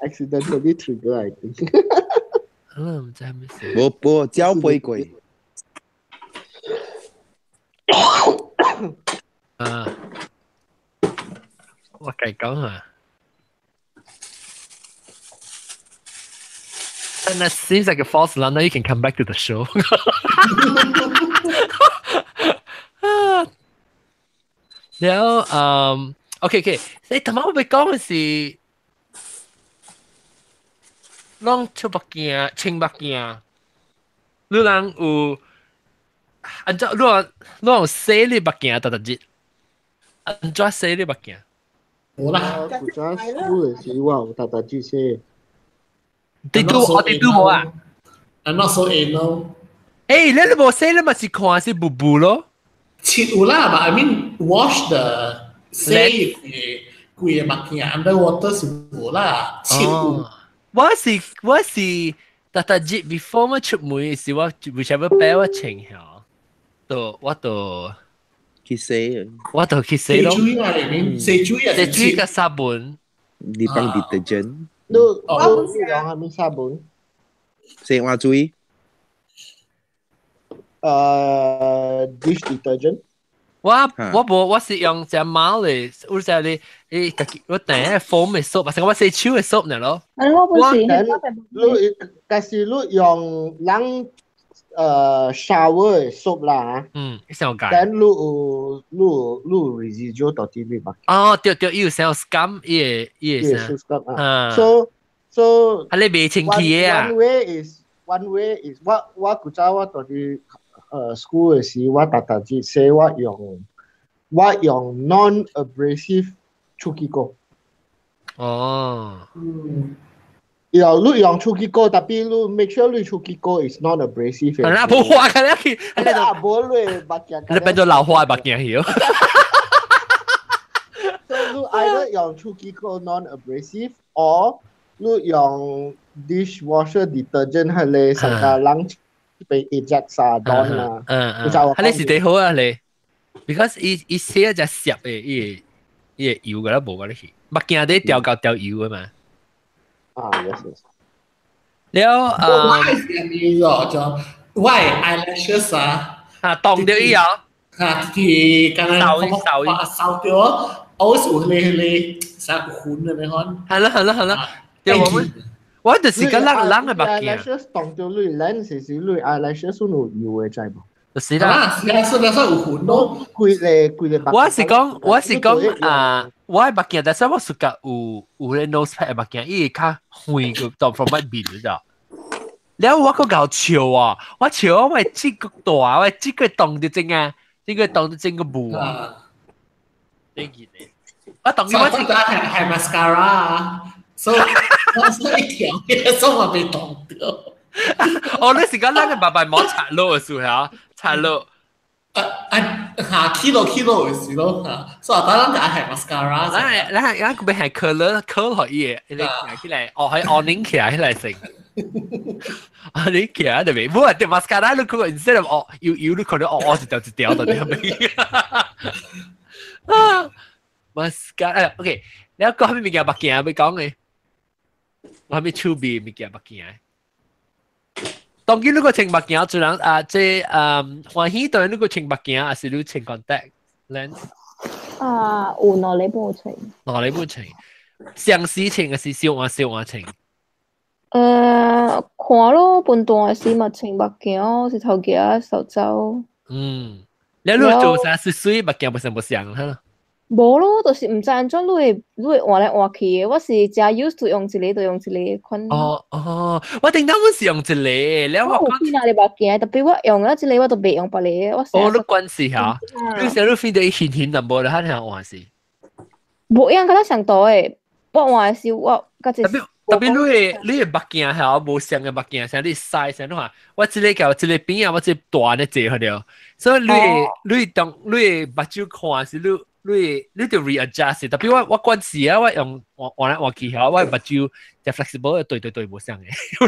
accidentally trigger I think。嗯，唔知係咩事。無無，交飛過。啊，我計講啊。And that seems like a false alarm. Now you can come back to the show. 然後，OK OK，你頭先我咪講嘅是，攏出目鏡、清目鏡，你人有按怎？你有洗你目鏡逐逐日，按怎洗你目鏡？無啦，古早school 時我有逐逐日洗。你都我哋都冇啊？I'm not so anal。誒，你無洗你咪是看是霧霧咯。切有啦，but I mean wash the 洗規規個目鏡 underwater 是無啦，切有。我是逐逐日 before 我出門時，我 whichever pair 我穿下，就我就去洗，我就去洗咯。洗水啊，洗水啊，洗水佮砂盆。你放 detergent。你你用啥物砂盆？洗碗水。Dish detergent。我無，我是用隻貓嚟，有隻你你家己我訂個 foam 的 soap，成我洗手的 soap 呢咯。我不是，你假使你用人shower 的 soap 啦，嗯，你想解？但你有你有你有 residual 到底你吧？哦，對對，伊有成 scum，伊會啥？scum 啊。So 啊，你未清氣的啊？One way is 我古早我到底school 的時，我逐逐日洗我用 non-abrasive 手機膏。哦。嗯。然後你用手機膏，特別你 make sure 你手機膏 is non-abrasive。係啦，冇花嘅啦，啊，無你目鏡。你變做老花目鏡去。所以你 either 用手機膏 non-abrasive or 你用 dishwasher detergent 係你成個人被 eject 啊，don 啊。嗯嗯。係你是幾好啊你？Because 伊寫一隻濕的，伊會油個啦，無個你去。目鏡底調到調油的嘛。啊，yes yes。了啊，我係咩咗？就我 eyelashes 啊，啊，凍掉以後，啊，啲剛剛燒燒掉，always 有咧啥痕的你看。係啦係啦係啦，對我們我就是個人人的目鏡。 eyelashes 凍掉你 lens 是你 eyelashes 有油的知無？就是啦，是啊，是啊，有痕咯。規個規個目。我是講啊，我的目鏡，但是我暑假有咧 nose pad 的目鏡，伊會較遠個當 from 我面咋。了我閣𠢕笑啊，我笑我的舌閣大，我的舌閣凍著真啊，這個凍著真個霧啊。你見你，我當然我我係 mascara 啊，所以我一條嘅，所以我被擋掉。哦，你是講咱個爸爸冇擦落嘅時候，擦落。啊啊，嚇 kilo kilo 嘅時咯嚇，所以我當然係 mascara。咱咱咱佢係 curl curl 可以嘅，你起來，哦係 awning 起來起來成。啊你起來對未？冇啊，啲 mascara 你看 instead of 哦，要要你看到哦哦一條一條就對未？啊，mascara，OK，你講咩物件目鏡要講嘅？我係咪手臂物件目鏡？當然你個穿目鏡，就人啊，這歡喜對你個穿目鏡，還是你穿 contact lens？啊，有兩禮拜穿。兩禮拜穿，相時穿還是小換小換穿？看咯，本段時嘛穿目鏡，是頭家手走。嗯，你做啥是水目鏡不像不像哈？無咯，就是毋知按怎你會換來換去的。我是誠 used to 用一個就用一個款。哦哦，我頂當阮是用一個，了我我有變啊個目鏡，特別我用了一個我就袂用別個。我哦，你關係嚇？你成日飛到顯顯淡薄，你肯定換是？無樣，敢若上多的。我換的是我較特別特別你的目鏡係無相嘅目鏡，像你 size 像你看，我這個舊這個邊啊，我這個大的濟去所以你當你的目睭看是你。你就 readjust，特別我慣時啊，我用換換來換去嚇，我目睭就 flexible，對對對，無相嘅。我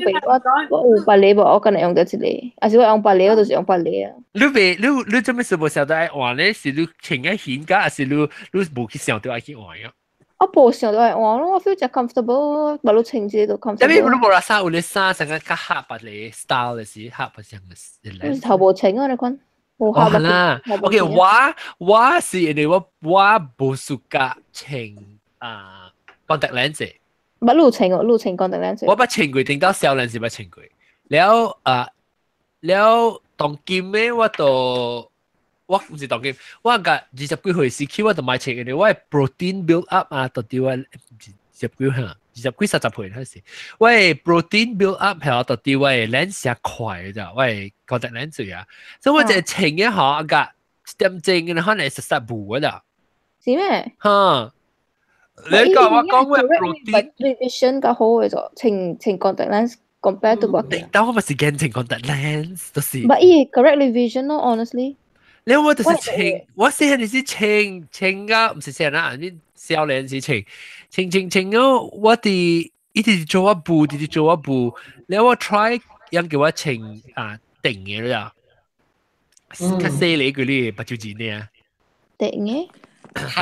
袂我我有別個無，我敢若用著一個，還是我用別個，我就是用別個啊。你袂你你做咩事無想到愛換咧？是你穿個顯㗎，還是你你無去想到愛去換啊？我無想到愛換咯，我 feel 誠 comfortable，無你穿一個就 comfortable。特別你無啦衫有咧衫，成個較合別個 style 的是合別像嘅。你是頭無穿啊？你看。哦啦，OK，我是因為我無暑假穿啊 contact lens。捌你穿哦，你穿 contact lens。我捌穿過，頂到少年時捌穿過。了啊，了當今的我都我毋是當今，我甲二十幾歲時期我就買穿，因為我 protein build up 啊，到底我二十幾歲，二十幾三十歲嗰時，我 protein build up 係到底我 lens 快咋，我 contact lens 啊，所以我就穿一下個一點鐘，可能實實無啦。是咩？哈！你講我講我 protein vision 較好嘅就穿穿 contact lens compare to 目鏡。但我咪是驚穿 contact lens，就是。 But 伊 correct vision 咯，honestly。你我就是穿，我細漢時穿穿啊，毋是細漢啊，你少年時穿穿穿穿哦，我佇一直做我布，一直做我布，然後我 try 樣叫我穿啊定嘅啦，較細個嗰啲目睭錢呢。定嘅。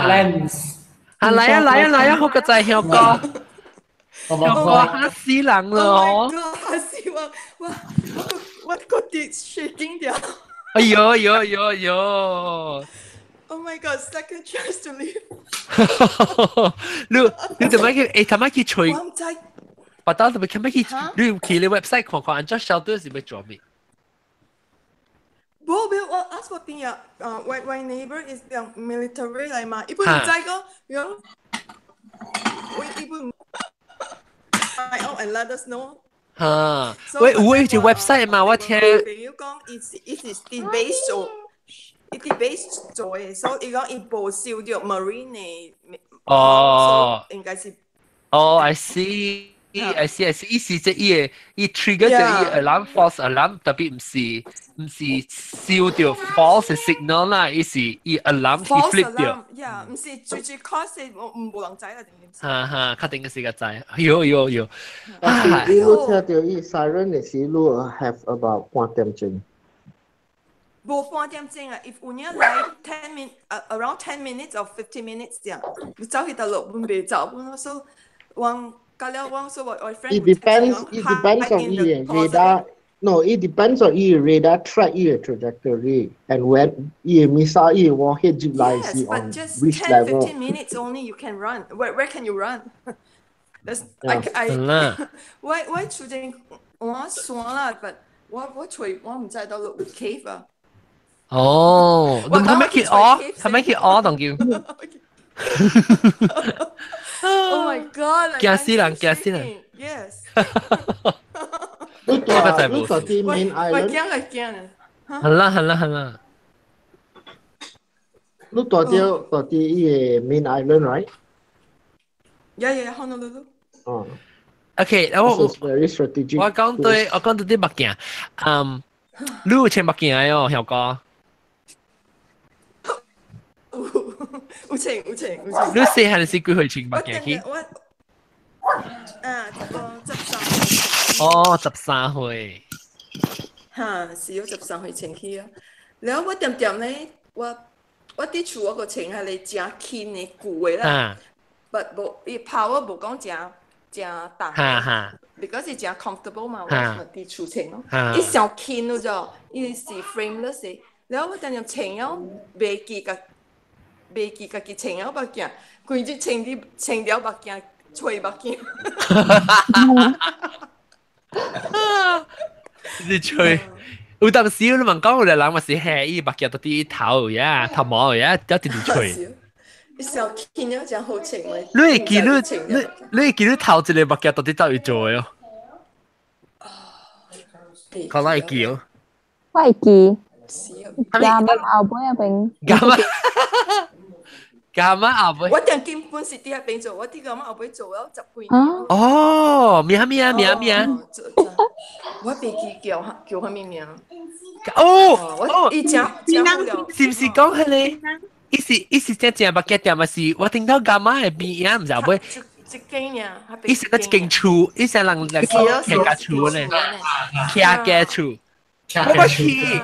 lens。啊來啊來啊來啊！好個在香港，香港嚇死人咯！嚇死我！我個啲 shaking 掉。哎呦呦呦呦！Oh my god! Second chance to live。你怎麼去？誒，他們去吹？我唔知。把刀怎麼去？去？你去你 website 看看，按照 shelter 是欲做咩？無無，我 ask 我朋友，啊，我 neighbor is military 來嘛，伊本唔知講，講，我伊本 find out and let us know。嚇！喂，有一隻 website 嘛？我聽。朋友講，伊是佇 base 做，伊佇 base 做的，所以伊講伊無收著 marine 的。哦。應該是。哦，I see。I see I see，意思即伊個伊 trigger 就伊 alarm false alarm，特別毋是收到 false signal 啦，伊是伊 alarm 去 flip 掉。 Yeah，毋是最最 cause 無人知啦，定哈哈，確定是個知。有有有。但是你聽到伊 siren 的時，你 have about 半點鐘。無半點鐘啊！if 有影來 10 min，around 10 minutes or 15 minutes 這樣，你走去佗落，阮袂走，阮說我。 It depends on 伊 radar. No, it depends on 伊 radar track 伊 trajectory and when 伊 missile 伊 warhead 入來是 on Yes, which but just 10, level. 15 minutes only you can run. Where can you run? That's I 我厝前我山啦，but 我揣我毋知佗落有 cave 啊。哦，你係咪去學？係咪去學當叫？ Oh my god！驚死人，驚死人。 Yes。你住你住佇 main 我 island？驚係驚啊！好啦好啦好啦。你住佇伊个 main island right？ Yeah, Honolulu。哦。 OK，然後 very strategic。我講對啲目鏡，嗯，你有穿目鏡哦，曉哥。有穿有穿有穿。你細漢時幾歲穿目鏡去？我啊，13歲。哦，13歲。哈，是有13歲穿去啊。然後我點點咧，我佇厝我個穿係咧誠輕的舊的啦，but 無伊 power 無講誠誠重，because 是誠 comfortable 嘛，我佇厝穿咯。伊上輕咯就，伊是 frameless 的。然後我點點穿了，袂記家己穿了目鏡，規日穿佇穿了目鏡，吹目鏡。你吹。有當時你問講有個人嘛是下伊目鏡到啲頭呀，頭毛呀，一直直吹。伊上輕了誠好穿的。你會記你你你會記你頭一個目鏡到底走去做的哦？可能會記哦。我會記。加媽後尾那邊。加媽。加媽後尾。我定根本是佇遐邊做，我佇加媽後尾做了十幾年。哦，咩咩咩咩？我袂記叫啥物名。哦，我伊誠誠好了。是毋是講彼个？伊是正正目鏡店嘛是，我聽到加媽的邊仔，毋知後尾。一間爾。伊是個一間厝，伊是人徛家厝呢，徛家厝。我捌去。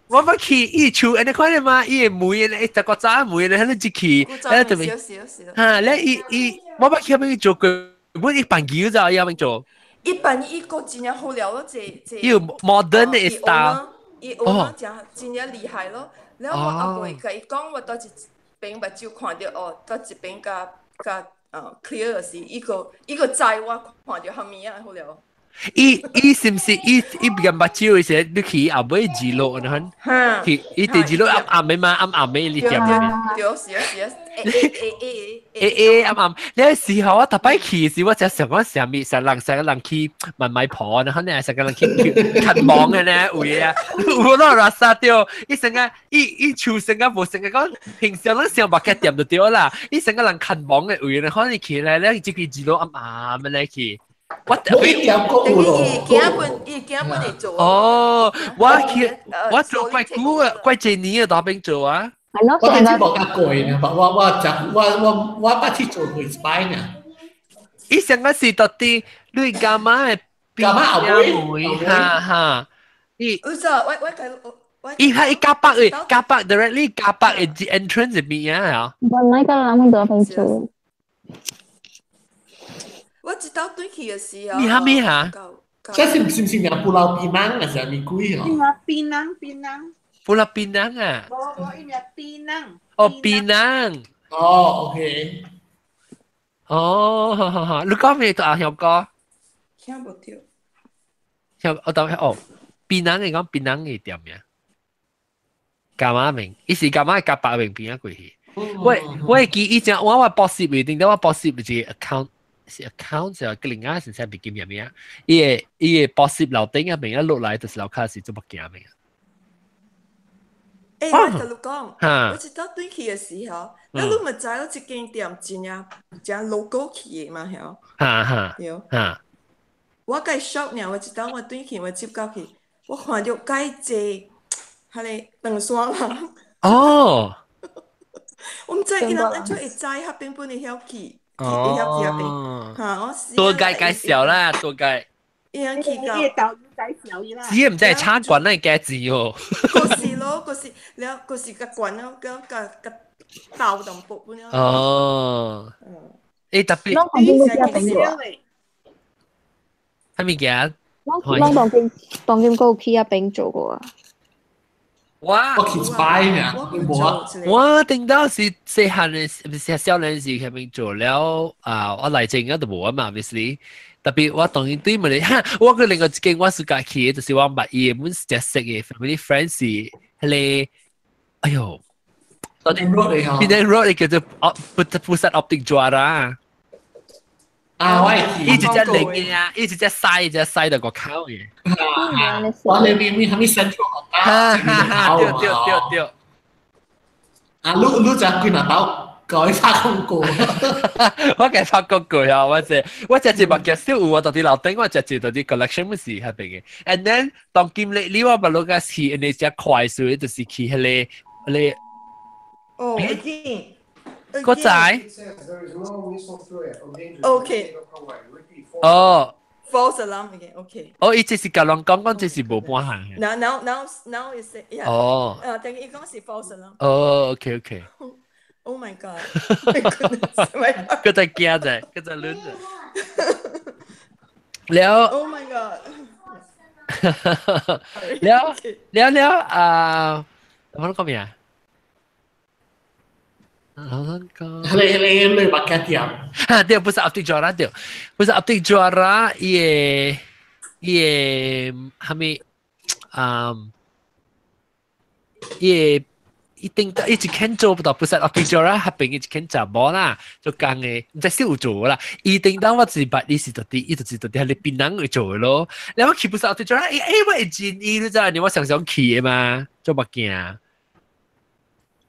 我捌去伊厝，按呢看咧嘛，伊的門咧，一個早門咧，彼入去，咧特別，哈，咧伊伊，我捌去彼邊做過，阮伊辦酒咋，伊遐邊做。伊辦伊個真正好料咯，這這。伊有 modern 的 style。伊學真真正厲害咯。然後我阿妹共伊講，我佗一邊目睭看著哦，佗一邊較較clear 時，伊個知我看著啥物仔好料。伊伊是毋是伊伊變目睭的時，你去後尾二樓呢？去伊佇二樓暗暗的嘛，暗暗的你店裡面。對，是啊是啊，A A A A A 暗暗。你時候我逐擺去時，我就想講啥物，成人成個人去問買婆呢，可能成個人去看望的呢，有的啊，有攞垃圾掉，伊成個伊伊厝成個無成個講，平常攏上目鏡店就對啦，伊成個人看望的位呢，可能去來咧，這個二樓暗暗的來去。我我點過咯。伊驚本會做。哦，我去，我做怪久啊，怪一年啊，大邊做啊。我頂次無較過呢，我我食我我我捌去做過一擺呢。伊上個是到底你幹嘛的？幹嘛後尾？哈哈。伊。有咋？我我我。伊係加北嘅，加北 directly 加北嘅 entrance 入邊啊。本來個人都邊做。我一道轉去的時候，咩哈咩哈？這是是毋是名布老檳榔還是啥物鬼哦？伊名檳榔，檳榔。布老檳榔啊？無無，伊名檳榔。哦，檳榔。哦，OK。哦，好好好，你講咩？阿曉哥？聽無著。曉我等哦，檳榔你講檳榔嘅店名？幹嘛名？伊是幹嘛夾白名邊啊過去？我我會記以前我我博士未定，我博士不是 account。是 account 就個另外先生別記名名，伊個博士樓頂啊名一落來就是樓卡是做目鏡名。欸，我共你講，我一道轉去的時候，那你嘛知影這間店真正誠 local 去的嘛，曉？哈哈，對。哈。我共 shock 爾，我一道我轉去，我接到去，我看著介濟，彼个長山人。哦。我毋知伊人按怎會知彼邊本會曉去。哦，多介介紹啦，多介。伊人去到，只毋知差館那個字哦。嗰是咯，嗰是了，嗰是較懸了，較較較豆淡薄本了。哦。欸，特別。攏當今閣有啊？啥物件？攏當今當今閣有去遐邊做過啊？我我去一擺爾，無啊。我頂到是細漢的，毋是少年時佢邊做了啊！我來前啊都無啊嘛，obviously。特別我當然對問你，哈！我個另外一間我是家去的，就是我捌伊的，阮是只識的 family friend 是彼个，哎喲，邊 road 邊 road 叫做 Pusat Optik Juara。啊，我會記。伊一隻零嘅啊，伊一隻細一隻細到個口嘅。我那邊咪啥物 Central 哈哈哈，對對對對。啊，你你就幾若包改發廣告，我計發廣告啊！我只我只隻物件少有我到底樓頂，我只隻到底 collection 乜事係邊嘅？And then 當今你你我不如個去你只快速就是去彼個彼個。哦，again。個仔。 OK。哦。 False alarm again. Okay. 哦，伊這是共人講講，這是無半項嘅。 Now now now now is yeah. 哦。啊，等伊講是 false alarm。哦，OK OK。 Oh my god! My goodness! 佢在驚啫，佢在亂啫。了。 Oh my god! 了了了啊！我講咩啊？我講。你你你目鏡店。啊，對，不是 Optic Juara 對，不是 Optic Juara，伊個伊個蝦米啊？伊個一定一直肯做不到，不是 Optic Juara 合邊一直肯查某啦，做工的，毋知是有做啦。伊頂當我是捌，伊是到底，伊就是到底係你檳榔會做的咯。然後去不是 Optic Juara，欸欸，我會真伊，你知你我常常去的嘛，做目鏡。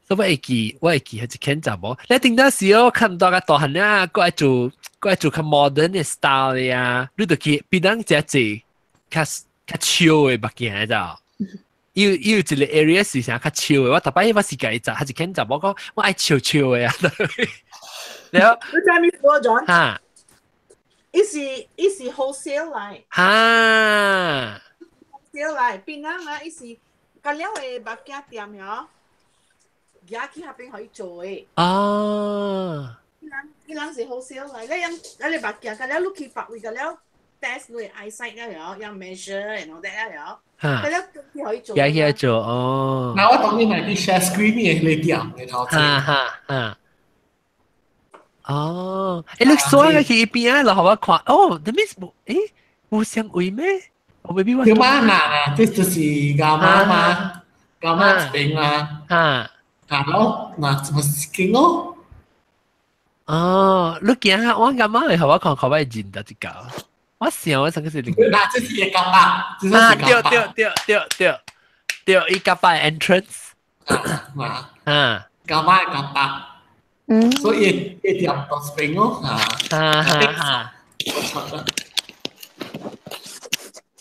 所以我會記，我會記係一間查某。你頂當時我看到個大漢啊，過來做，過來做較 modern 的 style 的啊，你就去檳榔食濟較較潮的目鏡知？有有一個 area 是啥較潮的，我逐擺我是家己食，還是間查某講我愛潮潮的啊。然後你知咩講 John？哈，伊是 wholesale 來。哈。 wholesale 來，檳榔啊，伊是隔了的目鏡店嗬。而去那邊可以做的。哦。伊人是 wholesale 來，你樣你目鏡，隔了你去別位，隔了 test 你 eyesight 了，要 measure and all that 了，隔了佢可以做。而去做哦。嗱，我當你係啲 share screen 嘅你店嘅頭先。哈哈哈。哦，欸，你刷個去一邊啊，然後我看，哦，that means 無，欸，無相位咩？我 maybe 我。條媽嗱，這就是阿媽嘛，阿媽一邊啦。哈。啊咯，嗱，咪勁咯。哦，你行下，我阿媽嚟，我看可唔可以認得一個？我想我上個是嗱，這是一個吧，這是啊，對對對對對對，伊個吧 entrance。啊，啊，夾媽夾吧。嗯。所以一條到邊咯，啊。哈哈哈。我錯啦。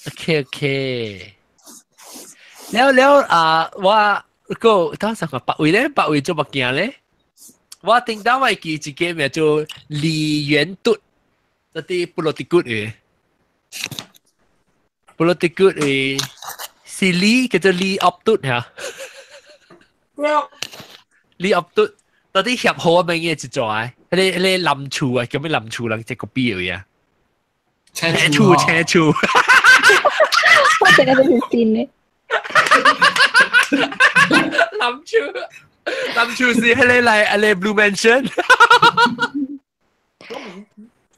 OK OK。了了啊，我。個當時個白位咧，白位做物件咧，我頂到我記一個名做李元篤，嗰啲布羅迪古嘅，布羅迪古嘅是李叫做李噏篤嚇，李噏篤，嗰啲協好名嘅一座啊，嗰啲嗰啲林厝啊，叫咩林厝人，這個邊嘅啊，青厝青厝，我淨係條線咧。林厝，林厝是迄個來，迄個 Blue Mansion。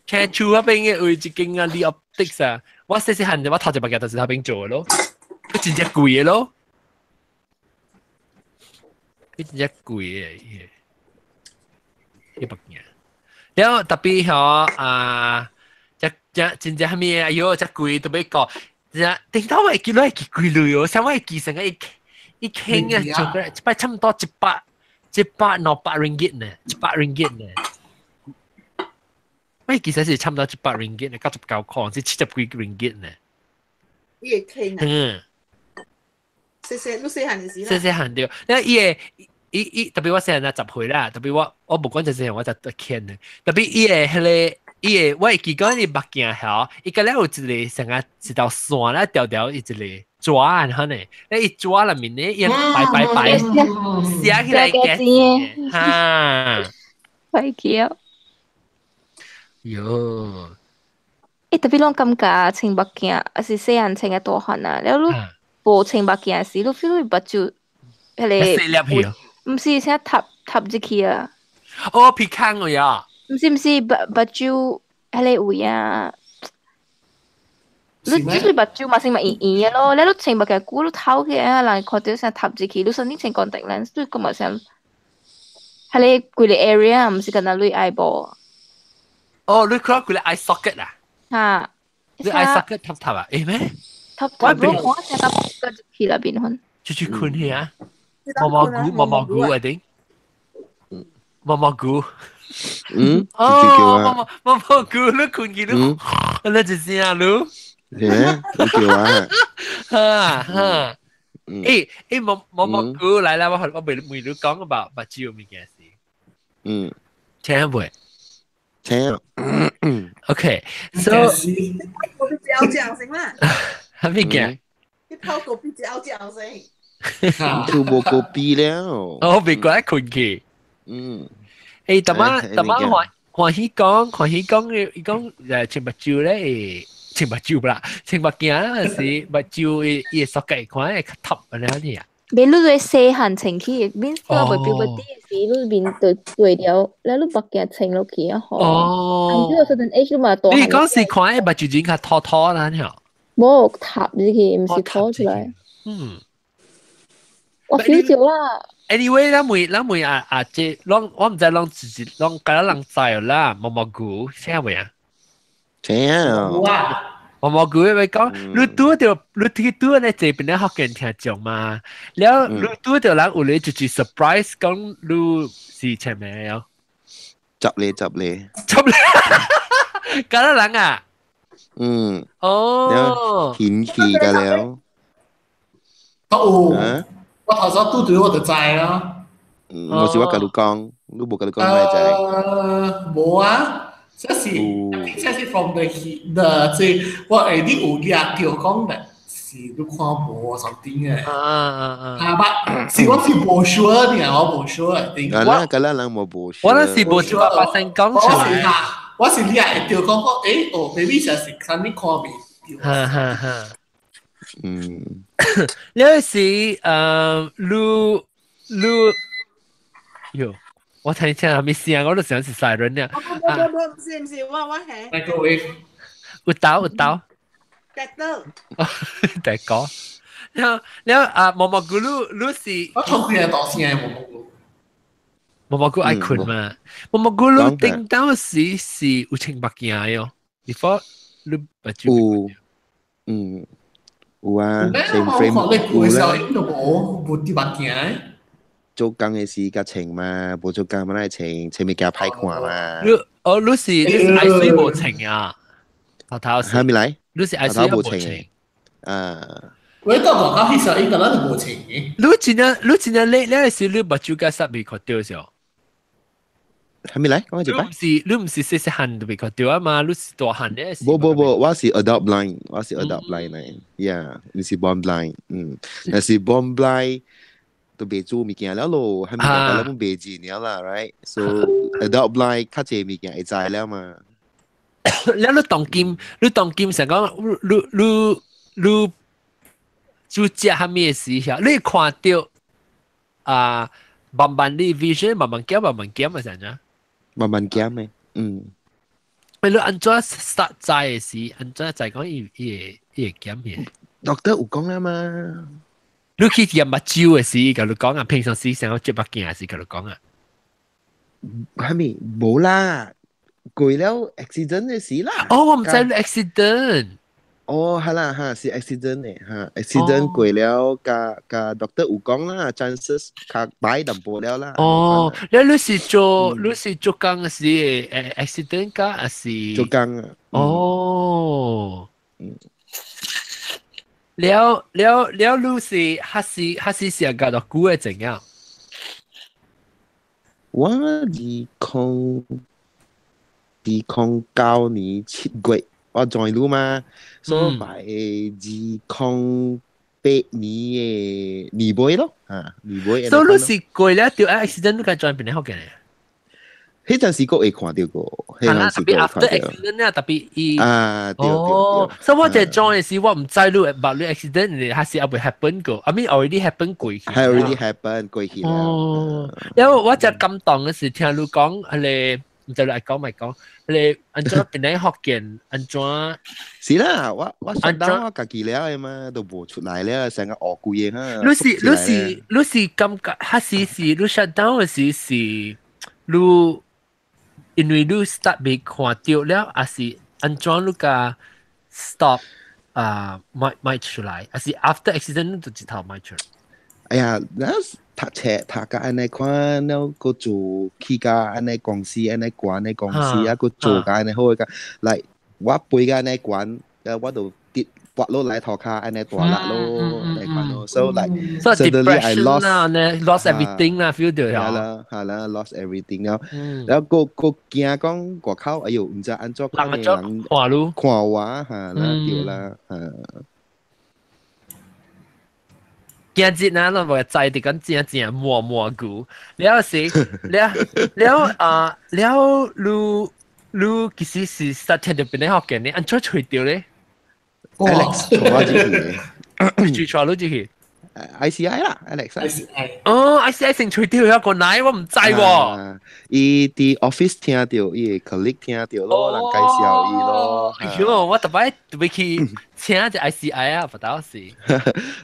青厝嗰邊嘅有一間啊，李 Optics 啊，我細細漢我頭一擺就是那邊做的咯，佢真正貴的咯，佢真正貴的，伊物件。了後特別吼啊，這這真正啥物哎喲，這貴都欲講，真正頂到我會記落會記幾鐳哦，像我會記成個一。一傾啊，做個一擺差唔多一百一百兩百 ringgit 呢，一百 ringgit 呢。喂，其實是差唔多一百 ringgit 呢，99塊，是70幾 ringgit 呢。伊會傾啊？嗯。細細，你細漢時細細漢對，那伊會伊伊特別我細漢10歲啦，特別我我無管就細漢我就傾的，特別伊會彼個伊會我會記講伊目鏡吼，伊個了有一個成個一條線啦，條條一個。紙然後呢，你一紙內面呢，伊擺擺擺寫起來嘅，哈，擺橋。喲，欸，特別攏感覺穿目鏡，抑是細漢穿較大漢啊，了你無穿目鏡時，你 feel 你目睭彼個，細粒去，毋是啥塌塌入去啊？哦，鼻孔位啊？毋是毋是，目目睭彼個位啊。你就是目睭嘛是嘛圓圓的咯，你穿目鏡久，你透起來，人看著啥塌入去，你身體穿 contact lens，你感覺像，彼個規個 area 毋是干焦你 eyeball。哦，你看規個 eye socket 啊？哈。你 eye socket 塌塌啊？會咩？塌塌，我看啥塌入去啦變款。出去困去啊？毛毛菇，毛毛菇一定。毛毛菇。嗯，哦，毛毛毛毛菇，你困去你，你一聲你。誒，你叫啊？哈哈。誒誒，毛毛毛菇來啦！我未未你講about 目睭物件事。聽未？聽。 OK，so 我比較講先啦。係咩嘅？你泡個比較講先。就無個比了。我別過來困去。誒，大媽大媽歡歡喜講歡喜講，伊講穿目睭咧，穿目睭啦，穿目鏡嗰時目睭伊伊會縮計看會較凸安尼啊。別你對細漢穿起，免說袂表不啲時，你面對對了，咧你目鏡穿落去啊吼。哦。你有certain age 你嘛大。你講是看目睭人較凸凸啦，吼。無凸入去，毋是凸出來。我 feel 到啦。 Anyway，咱問咱問啊啊，這攏我毋知攏自己攏敢若人知啦，毛毛菇聽未啊？聽啊。毛毛菇咪講，你拄著你去拄咧這邊咧福建聽眾嘛，了你拄著人有咧就是 surprise 講你是啥物喲？執你執你。執你，敢若人啊？嗯。哦。顯氣㗎了。都有。我頭先拄對我就知咯。嗯，我是我共你講，你無共你講咩知？無啊。這是這是 from the the 這我會你有掠到講的是你看無 something 嘅。啊啊啊！啊，不，是我是無 sure 呢，我無 sure 定。我啦，個啦人無無 sure。我那是無一百巴仙講出來。我是掠會到講講，誒，哦，maybe 就是啥物看袂到。哈哈哈。你是你你喲。我聽聽係咪聲，我都想是 siren 呢。不不不，唔是唔是，我我係。 Microwave。有豆有豆。大豆。大哥。了了啊，毛毛菇你你是。我從佢係大聲毛毛菇。毛毛菇愛睏嘛？毛毛菇你頂當時是有穿目鏡喲，before 你目睭。有。嗯。有啊。成 frame 有啦。都無無戴目鏡。做工嘅時較穿嘛，無做工嘛愛穿，穿物件歹看嘛。你哦，你是你是愛水無穿啊？頭頭係咪來？你是愛水無穿啊？我到外國彼時應該咱就無穿嘅。你真正你真正你你是你目睭甲濕未看著時候？係咪來？講一擺。你毋是你毋是細細漢就未看著啊嘛？你是大漢咧？無無無，我是 adult blind，我是 adult blind 嚟，yeah，毋是 born blind，嗯，若是 born blind。都袂做物件了咯，係物件都袂見了啦，right？So adult blind 較濟物件會知了嘛。了你當今你當今成講你你你做食啥物的時候，你看著啊，慢慢你 vision 慢慢減慢慢減啊，成咋？慢慢減的，嗯。你按怎 start 知的時，按怎知講伊伊會伊會減嘅？Doctor 有講啦嘛。你去驗目睭的時，共你講啊，平常時想要接目鏡時，共你講啊。係咪無啦？過了 accident 的時啦。哦，我毋知你 accident。哦，係啦，嚇是 accident 的嚇，accident 過了，共共 doctor 有講啦，chances 較歹淡薄了啦。哦，你你是做你是做工的時誒 accident 㗎，還是做工啊？哦，嗯。了了了，你是還是還是上個多久的怎樣？我2009年7月我 join 你嘛，所以2008年的年尾咯，啊年尾。所以你是過了著 accident，你該 join 邊個福建的？彼陣時閣會看著過，彼陣時特別 after accident 啊，特別伊啊，對對對。所以我就 join 的時，我毋知你捌你 accident，還是還未 happen 過，I mean already happen 過去。係 already happen 過去啦。哦，因為我就感動的是聽你講，彼個毋知你愛講咪講，彼個按怎邊個福建按怎？是啦，我我上當我家己了的嘛，都無出來了，成個惡鬼的哈。你是你是你是感覺，還是是你 shut down 的時是你？因為你 start 未看著了，還是按怎你共 stop 啊，賣賣出來，還是 after accident 你就一頭賣出來？哎呀，那讀冊讀甲按呢款，了閣做去甲按呢公司，按呢懸的公司啊，閣做甲按呢好個，來我背甲按呢懸，我就跌滑落來塗跤按呢大力咯，按呢款咯，so like 所以 suddenly I depression lost 啦，呢 lost everything 啦，feel 到係啦係啦，lost everything 了，然後閣閣驚講外口，哎喲，毋知按怎款的人人看你看我嚇啦，對啦嚇。今日呢，我無在佇講正正摸蘑菇，了是了了啊了，你你其實是實聽著邊個學嘅呢？按怎揣著咧？Alex 帶我入去，住帶你入去。 ICI 啦，Alex。 ICI。哦，ICI 先揣著一個奶，我毋知喎。伊佇 office 聽著，伊的 colleague 聽著咯，人介紹伊咯。哎喲，我特擺特別去請一 ICI 啊，不到時。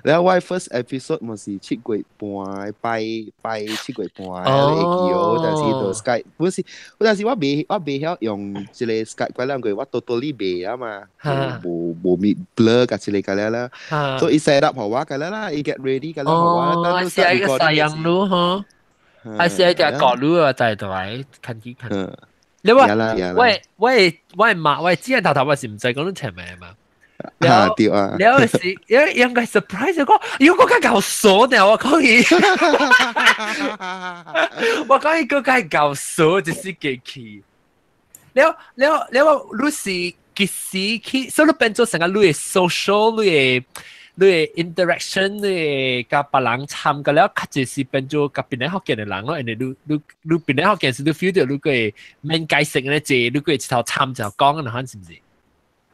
然後我 first episode 嘛是7月半，拜拜7月半，會記哦，但是就 Skype，本是，但是我未曉用這個 Skype 嗰兩個，我 totally 袂啊嘛，無無咪 blur 甲這個個了啦，所以 set up 予我個了啦，伊 get ready 個了予我。哦，ICI 個西洋路嗬，ICI 隻國路啊，在台看幾看。你話喂喂喂媽，喂之前頭頭我是毋知講你請名嘛？啊對啊，了是應應該 surprise 講，如果較𠢕傻呢，我講伊，我講伊閣較𠢕傻，就是機器。了了了，你是幾時去？所以你變做成個你的 social，你的 interaction，你的佮別人參加了，較濟是變做佮檳城福建的人咯，因為你你你檳城福建是你 feel 到你個免解釋咧，濟你個一頭參就講，那款是毋是？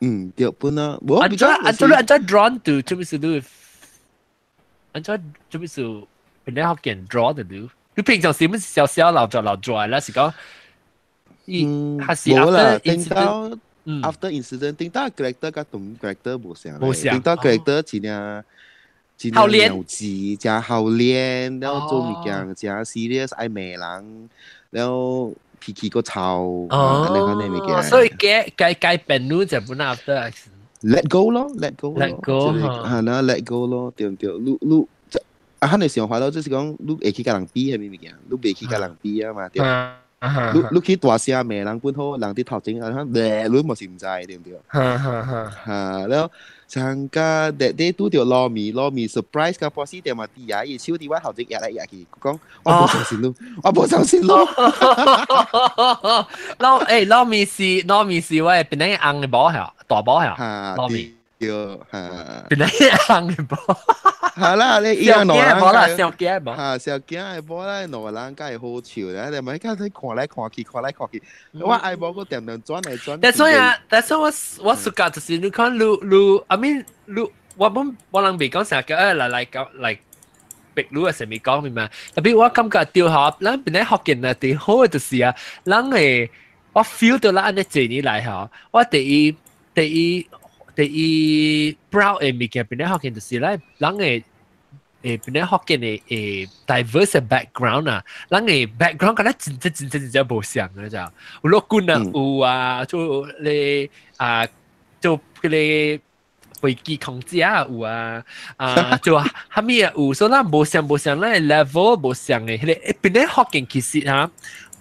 嗯，對，本啊，無按怎按怎按怎 drawn to 做咩事你？按怎做咩事檳城福建 draw 的你？你平常時毋是小小老做老做啦，是講，伊還是 after incident？after incident，頂到 character 佮同 character 無相，頂到 character 真正真正幼稚，真好練，了做物件真 serious，愛罵人，了脾氣閣臭，按呢款的物件。所以改改改變你就本 after let go 咯，let go ，let go，係啦，let go 咯，對毋對？你你啊，咱的想法咯，就是講你會去佮人比啥物物件，你袂去佮人比啊嘛，對。你你去大聲罵人本好，人佇頭前啊，你嘛是毋知對毋對？嚇，了上個日日拄著撈麵，撈麵 surprise 甲波士點嘛佇啊，伊手佇我頭前壓來壓去，講我無相信你，我無相信你。撈欸撈麵是撈麵是我檳城翁的某係大某係撈麵。對嚇，檳城翁的某。係啦，你伊兩個人啦，小囝的某，嚇小囝的某啦，兩個人較會好笑咧，你咪看睇看來看去，看來看去，我愛某閣恬恬轉來轉去。但所以啊，但是我我暑假就是你看你你，I mean 你我本我人袂講成日叫來來講來逼你啊，啥物講明嘛？特別我感覺對吼，咱檳城福建啊，最好的就是啊，咱會我 feel 到咱按呢濟年來吼，我第一第一第一 proud 的物件，檳城福建就是咱人會。誒，檳城福建的誒 diverse background 啊，人的 background 敢若真真真真真正無相的，就有陸軍啊，有啊，做咧啊，做彼个飛機空姐啊有啊，啊做啥物啊有，所以咱無相無相，咱的 level 無相的，彼个檳城福建其實哈，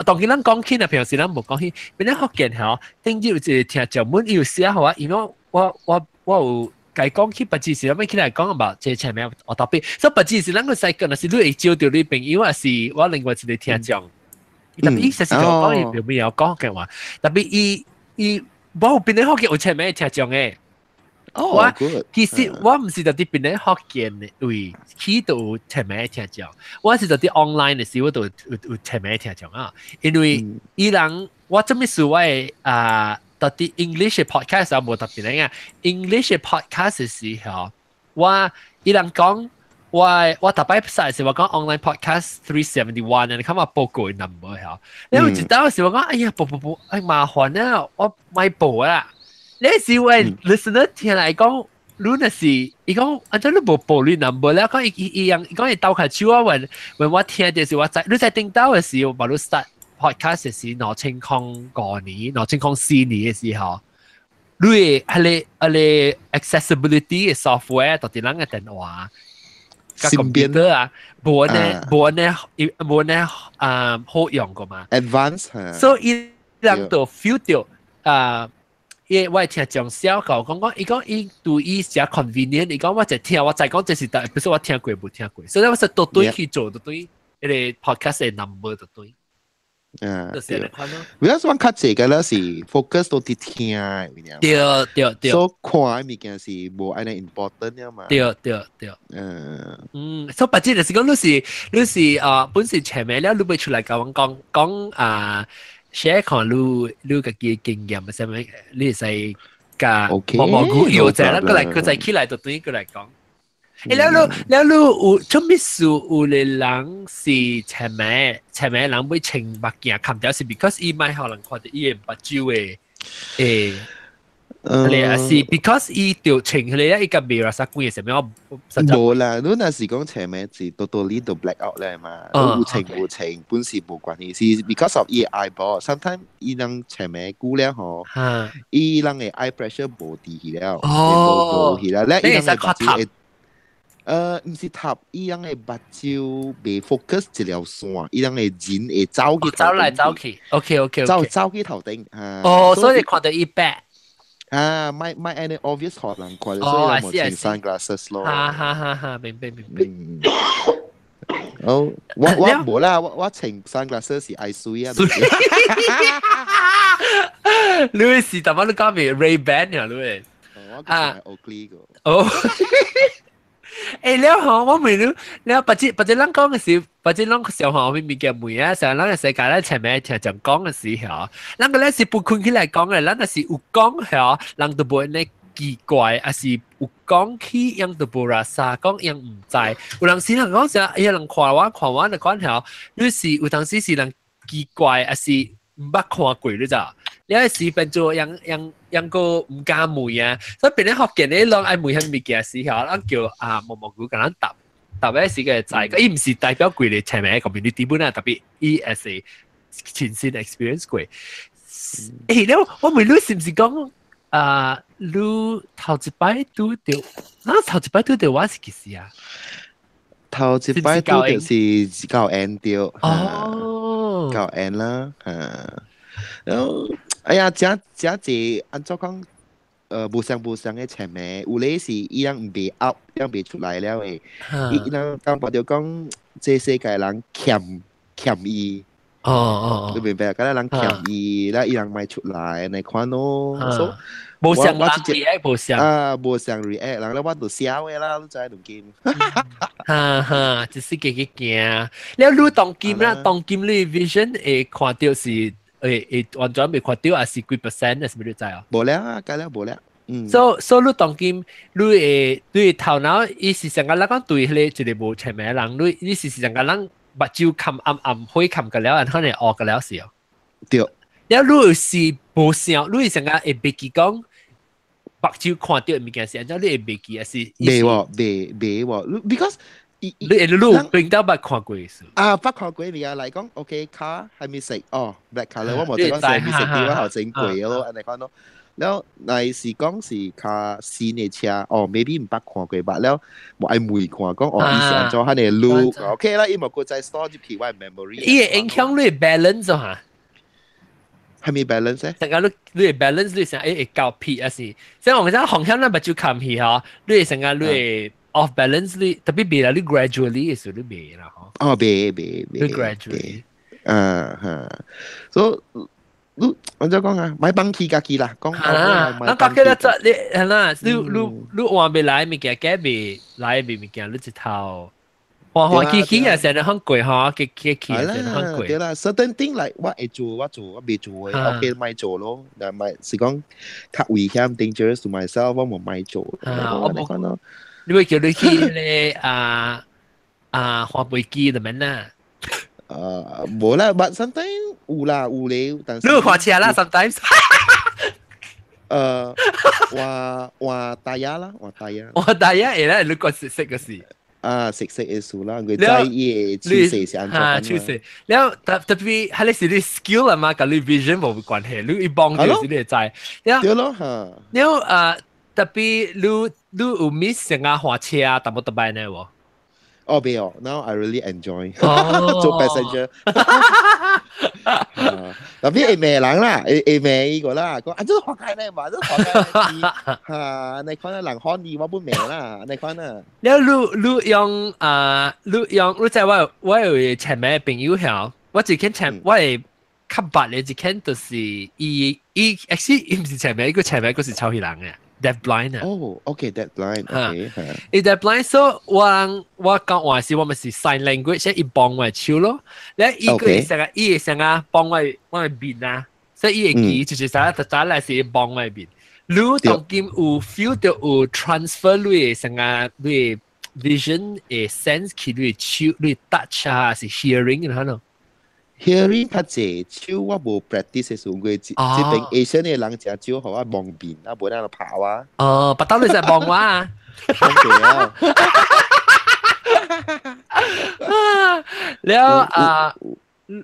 當然咱講起啊，平時咱無講起，檳城福建吼，頂日有一個聽眾們伊有寫予我，因為我我我有。共講起，別只是咱欲起來講吧，這前面我特別，所以別只是咱個細個，若是你會招著你朋友，還是我另外一個聽眾，特別伊實時就講伊並沒有講嘅話，特別伊伊我有檳城福建有出名的聽眾誒。哦，其實我毋是佇檳城福建的位去到有出名的聽眾，我是佇 online 的時，我就有有出名的聽眾啊。因為伊人我做咩事我會啊？佇 English podcast 啊，無特別咧啊，English podcast 的時候，我伊人講我我逐擺實是我講 online podcast 371，你看我報過 number 嚇，你有一當時我講哎呀，報報報，哎麻煩啊，我莫報啦。你是我 listener 聽來講，你若是伊講，按怎你無報你 number 咧？講伊伊伊樣，伊講伊鬥開手啊，問問我聽就是我知，你在頂到的時候，把你 start podcast 是2005年、2004年的時候，你的彼个彼个 accessibility 的 software 佇咱的電話，佮 computer 啊，無呢無呢無呢啊好用過嘛。 Advance，所以伊人就 feel 到啊。伊我聽講笑講講講，伊講伊對伊誠 convenient，伊講我就聽，我再講這是但，不是我聽過無聽過，所以我是都對去做，都對，彼個 podcast 的 number 都對。啊，就是按呢款咯。 Because 我較濟個咧是 focus 到佇聽的物件。對對對。所以看的物件是無按呢 important 了嘛。對對對。嗯，所以別就是講你是啊，本是前面了，你欲出來共阮講講啊，share 看你你家己的經驗，啥物你會使共無無古有者，咱過來閣再起來就對過來講。欸，了你了你有做咩事？有個人是前面前面人欲穿目鏡看掉是 because 伊莫予人看著伊的目睭的欸，你也是 because 伊著穿彼個伊共袂拉啥鬼的啥物我無啦，你若是講前面是 totally 都 black out 咧嘛，有穿無穿本是無關係，是 because of 伊的 eyeball，sometimes 伊人前面久了吼，伊人的 eye pressure 無佇去了，無去了，咧伊人的目睭會。毋是塌，伊人的目睭袂 focus 一條線，伊人的人會走去走來走去，OK OK，走走去頭頂。哦，所以看著伊白。啊，莫莫按呢 obvious 予人看，所以伊無穿 sunglasses 咯。哈哈哈哈，明白明白。哦，我我無啦，我我穿 sunglasses 是愛媠啊。你是淡薄你講咩 Ray Ban 呀？你啊，Oakley 個。哦。欸，了吼，我問你，了別只別只咱講的時，別只咱小學物件問啊，像咱个世界咱前面聽講講的時候，咱個咧是不困起來講的，咱若是有講吼，人就無按呢奇怪，抑是有講起，樣就無啦啥，講樣毋知。有當時人講啥，哎呀，人看我看我的款吼，你是有當時是人奇怪，抑是毋捌看過，你知？你愛是變做樣樣樣個毋敢問啊，所以變咧福建咧，攏愛問彼物件時候，咱叫啊毛毛菇共咱答答咧時個知，伊毋是代表規个前面 community 本啊，特別伊 as a 親身 experience 過。欸，了我問你是毋是講啊？你頭一擺拄著，咱頭一擺拄著我是幾時啊？頭一擺拄著是教 N 對。哦，教 N 啦，嚇。然後，哎呀，誠誠濟按怎講？無相無相的前面，有咧是伊人毋袂 out，伊人袂出來了的。伊人感覺著講，這世界人欠欠伊。哦哦你明白？敢若人欠伊，了伊人莫出來，按呢款咯。所以無相人 react 無相。啊，無相 react，人咧我就笑的啦，你知當今。哈哈，就是家己驚。了你當今啦，當今你 vision 會看著是會會完全袂看著，抑是幾 percent 是毋你知哦？無了啊，該了無了。嗯。所所以你當今你會你頭腦，伊是上個咱講對彼個一個無前面的人，你你是上個人目睭冚暗暗灰冚個了，然後你學個了是哦。對。了你是無想，你是上個會袂記講目睭看著的物件是按怎？你會袂記抑是？袂喎，袂袂喎，because 你你你冰到捌看過是？啊，捌看過物件來講，OK，卡係咪色？哦，black colour，我無知講是咪色啲，我頭整過咯，按呢款咯。了，若是講是較新的車，哦，maybe 毋捌看過吧。了，無愛問看講，哦，伊是按怎彼个 look，OK 啦，伊無閣再 store 入去我 memory。伊會影響你 balance 哈？係咪 balance 咧？成個你你 balance 你成會會交屁抑是？即係我講紅險咱目睭看去吼，你會成個你會 off balance 你特別袂啦，你 gradually 的時你袂啦吼。哦，袂袂袂。你 gradually。啊哈，所以你按怎講啊？莫放棄家己啦，講啊，咱家己咧做你係啦，你你你換袂來物件，改袂來的物件，你一頭歡歡喜喜啊，成日很過吼，給給去成日很過。對啦，certain thing like 我會做，我做，我袂做的，OK，莫做咯。但莫是講較危險，dangerous to myself，我無莫做。啊，我無。你會叫你去咧啊啊滑飛機的免啦？無啦，but sometimes 有啦有咧，但是你會滑車啦，sometimes。換換 tayar 啦，換 tayar。換 tayar 會啦，你講識識個事。啊，熟悉的事啦，佢知伊的手勢是按怎。啊，手勢。了特特別彼个是你 skill 啊嘛，佮你 vision 無關係，你一望就是你會知。對咯嚇。了啊，特別你你有 miss 成日滑車啊，淡薄特擺呢無？哦，沒有，now I really enjoy 做 passenger。特別會罵人啦，會會罵伊個啦，講啊，這活該呢嘛，這活該嚇，你看人看你，我不罵啦，你看啊。了你你用啊，你用你知我有前面朋友曉，我一間前我會較捌的一間就是伊伊，actually 伊毋是前面，伊個前面個是超人嘅。deaf blind 啊。哦，OK，deaf blind，OK。伊 deaf blind，所以我我講話時我咪是 sign language，伊幫我手咯。咧伊個會成個，伊會成個幫我我面啊，所以伊會記就是啥，特早來是幫我面。你當今有 feel 到有 transfer 你成個你 vision 的 sense 去你手你 touch 啊，是 hearing 然後 hearing 較濟，手我無 practice 的時候，這這邊 Asian 的人誠少，予我蒙面，啊，無咱就跑啊。哦，白刀你就望我啊。對啊。了啊，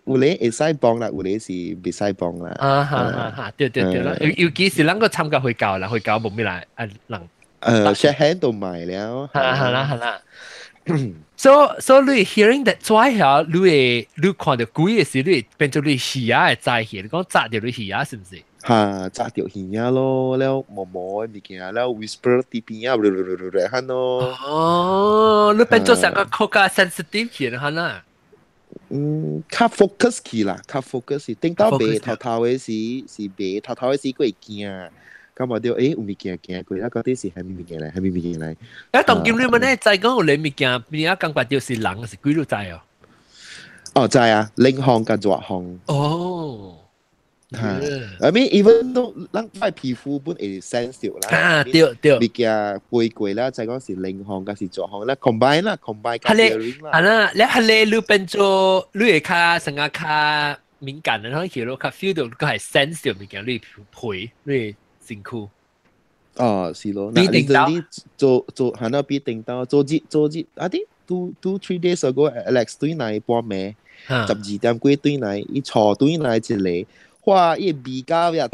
有咧會使幫啦，有咧是袂使幫啦。啊哈哈哈，對對對啦，尤尤其是咱個參加會教啦，會教無咩來啊人。shake hand 都買了。係啦係啦係啦。So 你 hearing that 跩下，你會你看到鬼的時，你會變做你耳仔會知去，你講扎著你耳仔是毋是？嚇，扎著耳仔咯，了毛毛的物件，了 whisper 佇邊仔，嚕嚕嚕嚕噜咯。哦，你變做成個較加 sensitive 去啦，啦。嗯，較 focus 去啦，較 focus 頂到白頭頭的時是白頭頭的時，閣會驚。感覺到欸有物件行過，啊，嗰啲是係咩物件來？係咩物件來？啊，當今你問咧，知講有咧物件，邊仔感覺到是人是鬼都知哦。哦，知啊，冷風佮熱風。哦。嚇，I mean even 都咱塊皮膚本會 sense 到啦。啊，對對。物件飛過啦，知講是冷風還是熱風啦，combine 啦，combine 佮 hearing 啦。係啦，你係咧，你變做你會較成個較敏感的，然後去咯，較 feel 到個係 sense 到物件，你皮你身軀。哦，是咯，那你你做做係那比頂到做日做日，I think 2, 3 days ago Alex 對來半暝，12點幾對來，伊坐對來一個。哇！伊味到呀，坐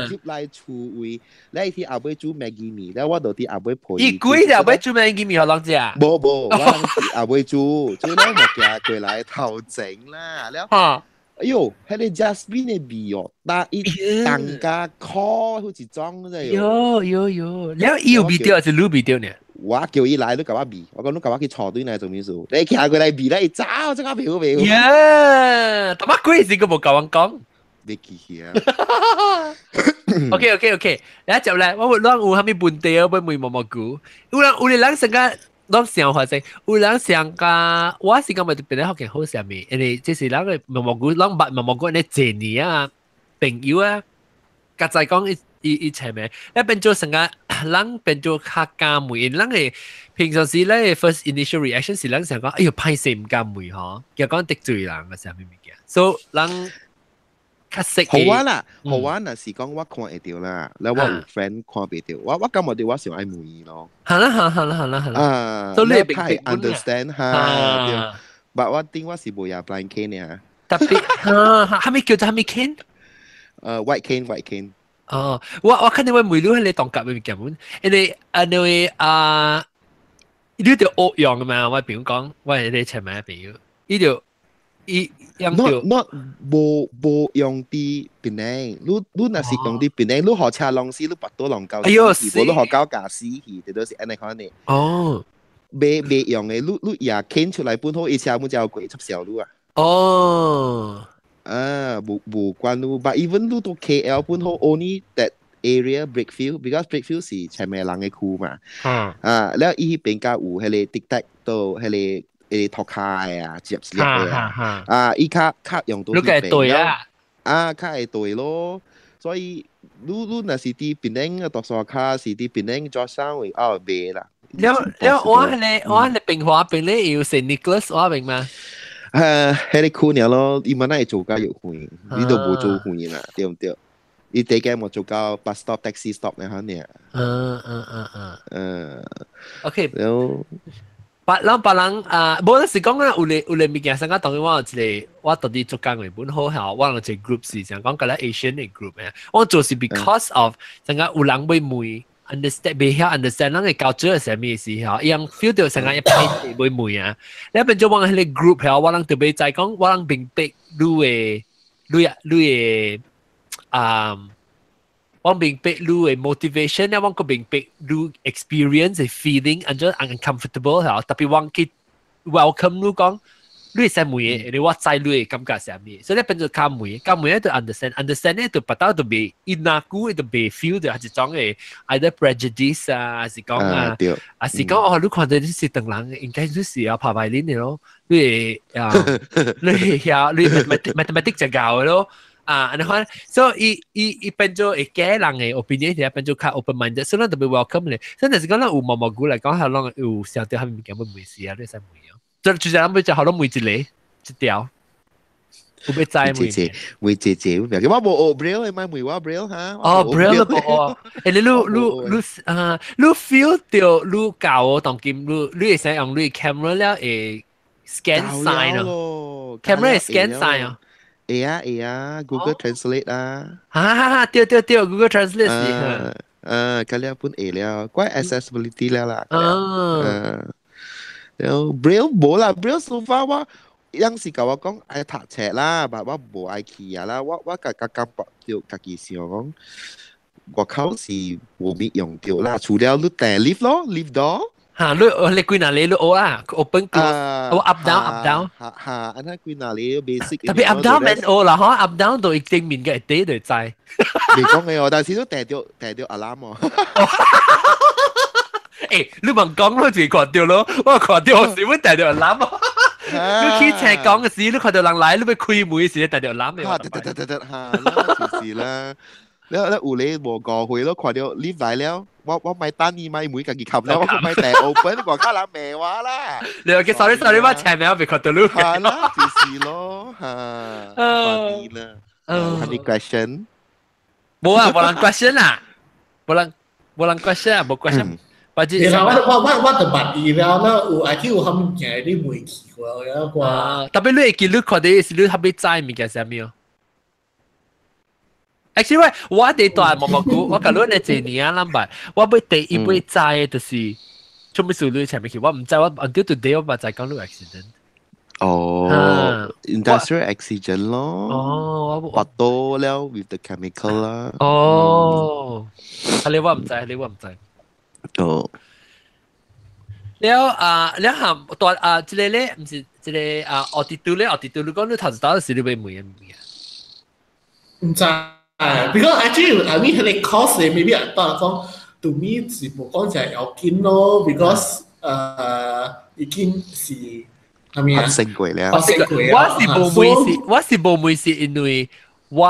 入來厝位，你佇後尾煮 Maggi 麵，了我就佇後尾陪伊。伊幾日後尾煮 Maggi 麵，予人食？無無，我佇後尾煮，煮了物件過來頭前啦，了。哎喲，彼個 jasmine 的味哦，呾伊重甲苦好一種啫喲。喲喲喲，了伊有味著還是你味著呢？我叫伊來，你共我味，我講你共我去坐對來做咩事？你行過來味咧，伊走，這個味好味。耶！他媽鬼是個無共阮講。你記起啊？OK，來接來，我咱有啥物問題啊？欲問毛毛菇。有人有人成個攏想法說，有人想甲，我是感覺變得福建好啥物，因為這是咱個毛毛菇，攏捌毛毛菇呢濟年啊，朋友啊，較在講伊伊伊前面，咧變做成個人變做較敢問，因咱個平常時咧 first initial reaction 是咱想講，哎喲歹勢毋敢問吼，驚講得罪人啊啥物物件，所以人較識。好玩啦，好玩若是講我看會著啦，了我有 friend 看袂著，我我感覺著我想愛問伊咯。好啦好啦好啦好啦。啊，所以你太 understand 哈，對。但我頂我是無攑 blind cane 啊。特別哈，啥物叫做啥物 cane？white cane，white cane。哦，我我看你會問你彼個當甲的物件，因為啊，因為啊，你著學用的嘛，我朋友講，我彼個前面朋友，伊就伊用著 not 無無用佇檳城，你你若是用佇檳城，你予車弄死，你跋倒弄狗哎喲，無你予狗咬死去，這都是按呢款的。哦，袂袂用的，你你也牽出來本好，伊車本就過插小路啊。哦。啊，無無關你，but even 你到 KL 本好，only that area Brickfield，because Brickfield 是前面人的區嘛。啊，了伊彼邊較有彼個 detect 到彼個塗跤的啊，接接的啊，啊，伊較較用到你個對啊，啊，較會對咯。所以你你若是佇檳城的大沙跤，是佇檳城做啥位哦，袂啦。了了，我彼個我彼個平華邊咧有聖 Nicholas 我邊嗎？啊，彼個區爾咯，伊嘛哪會做甲越遠，你都無做遠啦，對毋對？伊地間無做到 bus stop、taxi stop 那款爾。OK。了。別人別人啊，無是講啊，有咧有咧物件，上個當然我有一個，我到底做工的本好嚇，我有一個 group 是想講個咧 Asian 的 group 誒，我做是 because of 上個有人欲問 understand 未曉 understand 咱嘅 culture 係啥物時候，伊人 feel 到成個一批會問啊，你變做我喺個 group 係我人特別在講，我人明白你嘅你你嘅啊。我明白你嘅 motivation 咧，我個明白你 experience 嘅 feeling，按怎 uncomfortable 嚇，特別我去 welcome 你講，你會使問嘅，你我知你嘅感覺係啥物，所以你變做較問，較問咧就 understand，understand 咧就不到就袂伊若久就袂 feel 到係一種嘅 either prejudice 啊，還是講啊，還是講哦，你看到你是唐人，應該你是要拍白臉嘅咯，你會啊，你會曉你 mathematics 就教嘅咯。啊，你看，所以伊伊伊變做會假人嘅 opinion，就變做較 open minded，所以咱特別 welcome 咧。所以就是講咱有毛毛菇來講，係攏有想到蝦米物件要問事啊，你使問啊。就就係咱要就好攏問一個一條，有欲知問。姐姐，問姐姐，我無學 Braille，你咪問我 Braille 哈。哦，Braille 都無學。欸，你你你啊，你 feel 到你教我當今你你會使用你 camera 了會 scan sign 咯，camera 會 scan sign 啊。會啊會啊，Google Translate 啊。哈哈哈，對對對，Google Translate 是。啊，嗰了本會了，怪 accessibility 了啦。啊。然後 Braille 無啦，Braille so far 我有時甲我講愛讀冊啦，但我無愛去啊啦，我我家家感覺著家己想講，外口是無乜用著啦，除了你訂 lift 咯，lift door。嚇，你你幾若里你學啊？open close，哦 up down up down。嚇嚇，按呢幾若里 basic。特別 up down 免學啦，嗬，up down 就一定面嘅一啲就知。未講嘅我，但是都訂著訂著 alarm 哦。欸，你問講咯，就看到咯，我看到時會訂著 alarm。你去車講嘅時，你看到人來，你欲開門時，訂著 alarm 嘅。嚇，得得得得嚇，就是啦。你你有你無誤會咯，看到 lift 來了，我我咪等你咪門家己冚了，我咪訂 open，我較人罵我啦。你話叫 sorry sorry，我前面我未看到你。係啦，就是咯，嚇，funny 啦。有咩 question？冇啊，無人 question 啦，無人無人 question 啊，無 question。或者我我我我就捌伊了，那有 I think 有啥物件你問去過，有個。特別你會記你看到是你較欲知物件啥物哦？Actually，我我佇大毛毛菇，我甲你呢一年啊，諗白，我欲第一欲知的就是做咩事你前面去，我毋知，我 until today 我嘛知講你 accident。哦，industrial accident 咯。哦，我拔刀了 with the chemical 啦。哦，係你我毋知，你我毋知。哦。了啊，了含大啊，這個咧，毋是這個啊，奧迪都咧，奧迪都，你講你頭一道是你欲問的物件？毋知。Because actually I mean 彼個 course maybe 當講 to me 是無講真要緊咯，because 已經是係咪啊？發生過了。發生過我是無問是，我是無問是因為我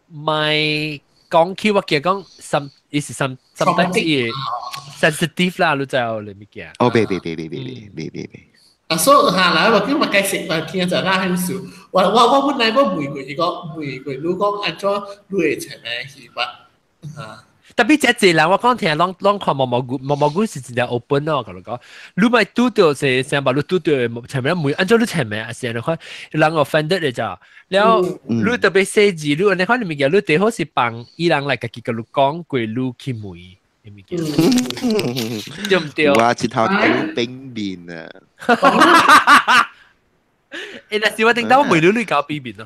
咪講起我記講 some 伊是 some sometimes 伊 sensitive 啦，你知影你物件。哦，別別別別別別別別。啊，所以下來我叫嘛解釋嘛，聽就那很少。我我我本來我問過伊講，問過你講按怎你會穿咩戲吧？啊。特別這濟人，我講聽，攏攏看毛毛菇，毛毛菇是真正 open 咯，我共你講，你咪拄著是成把你拄著前面問，按怎你前面啊？是按呢款人 offended 的咋？了，你特別細緻，你按呢款物件，你最好是幫伊人來家己共你講過，你去問。物件，對毋對？我一頭丟冰面啊！欸，若是我頂到問你，你搞邊面咯？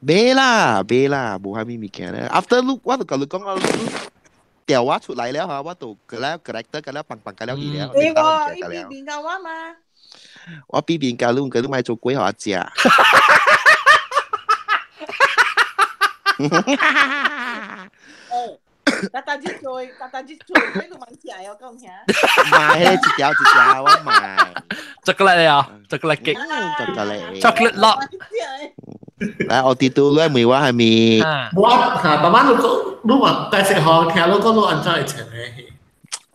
袂啦，袂啦，無蝦米物件咧。After 你，我就共你講啊，你調我出來了嚇，我就過了 character 過了放放過了去了。對喎，伊邊面教我嘛。我邊面教你，佢你莫做鬼予我食。逐逐日做，逐逐日做，你都茫食哦，講啥？買一條一條我買。巧克力啊，巧克力 cake。巧克力。 Chocolate log。來，我弟都來問我係咪？我嚇，慢慢你講，你話解釋好，聽你講你按怎會穿的。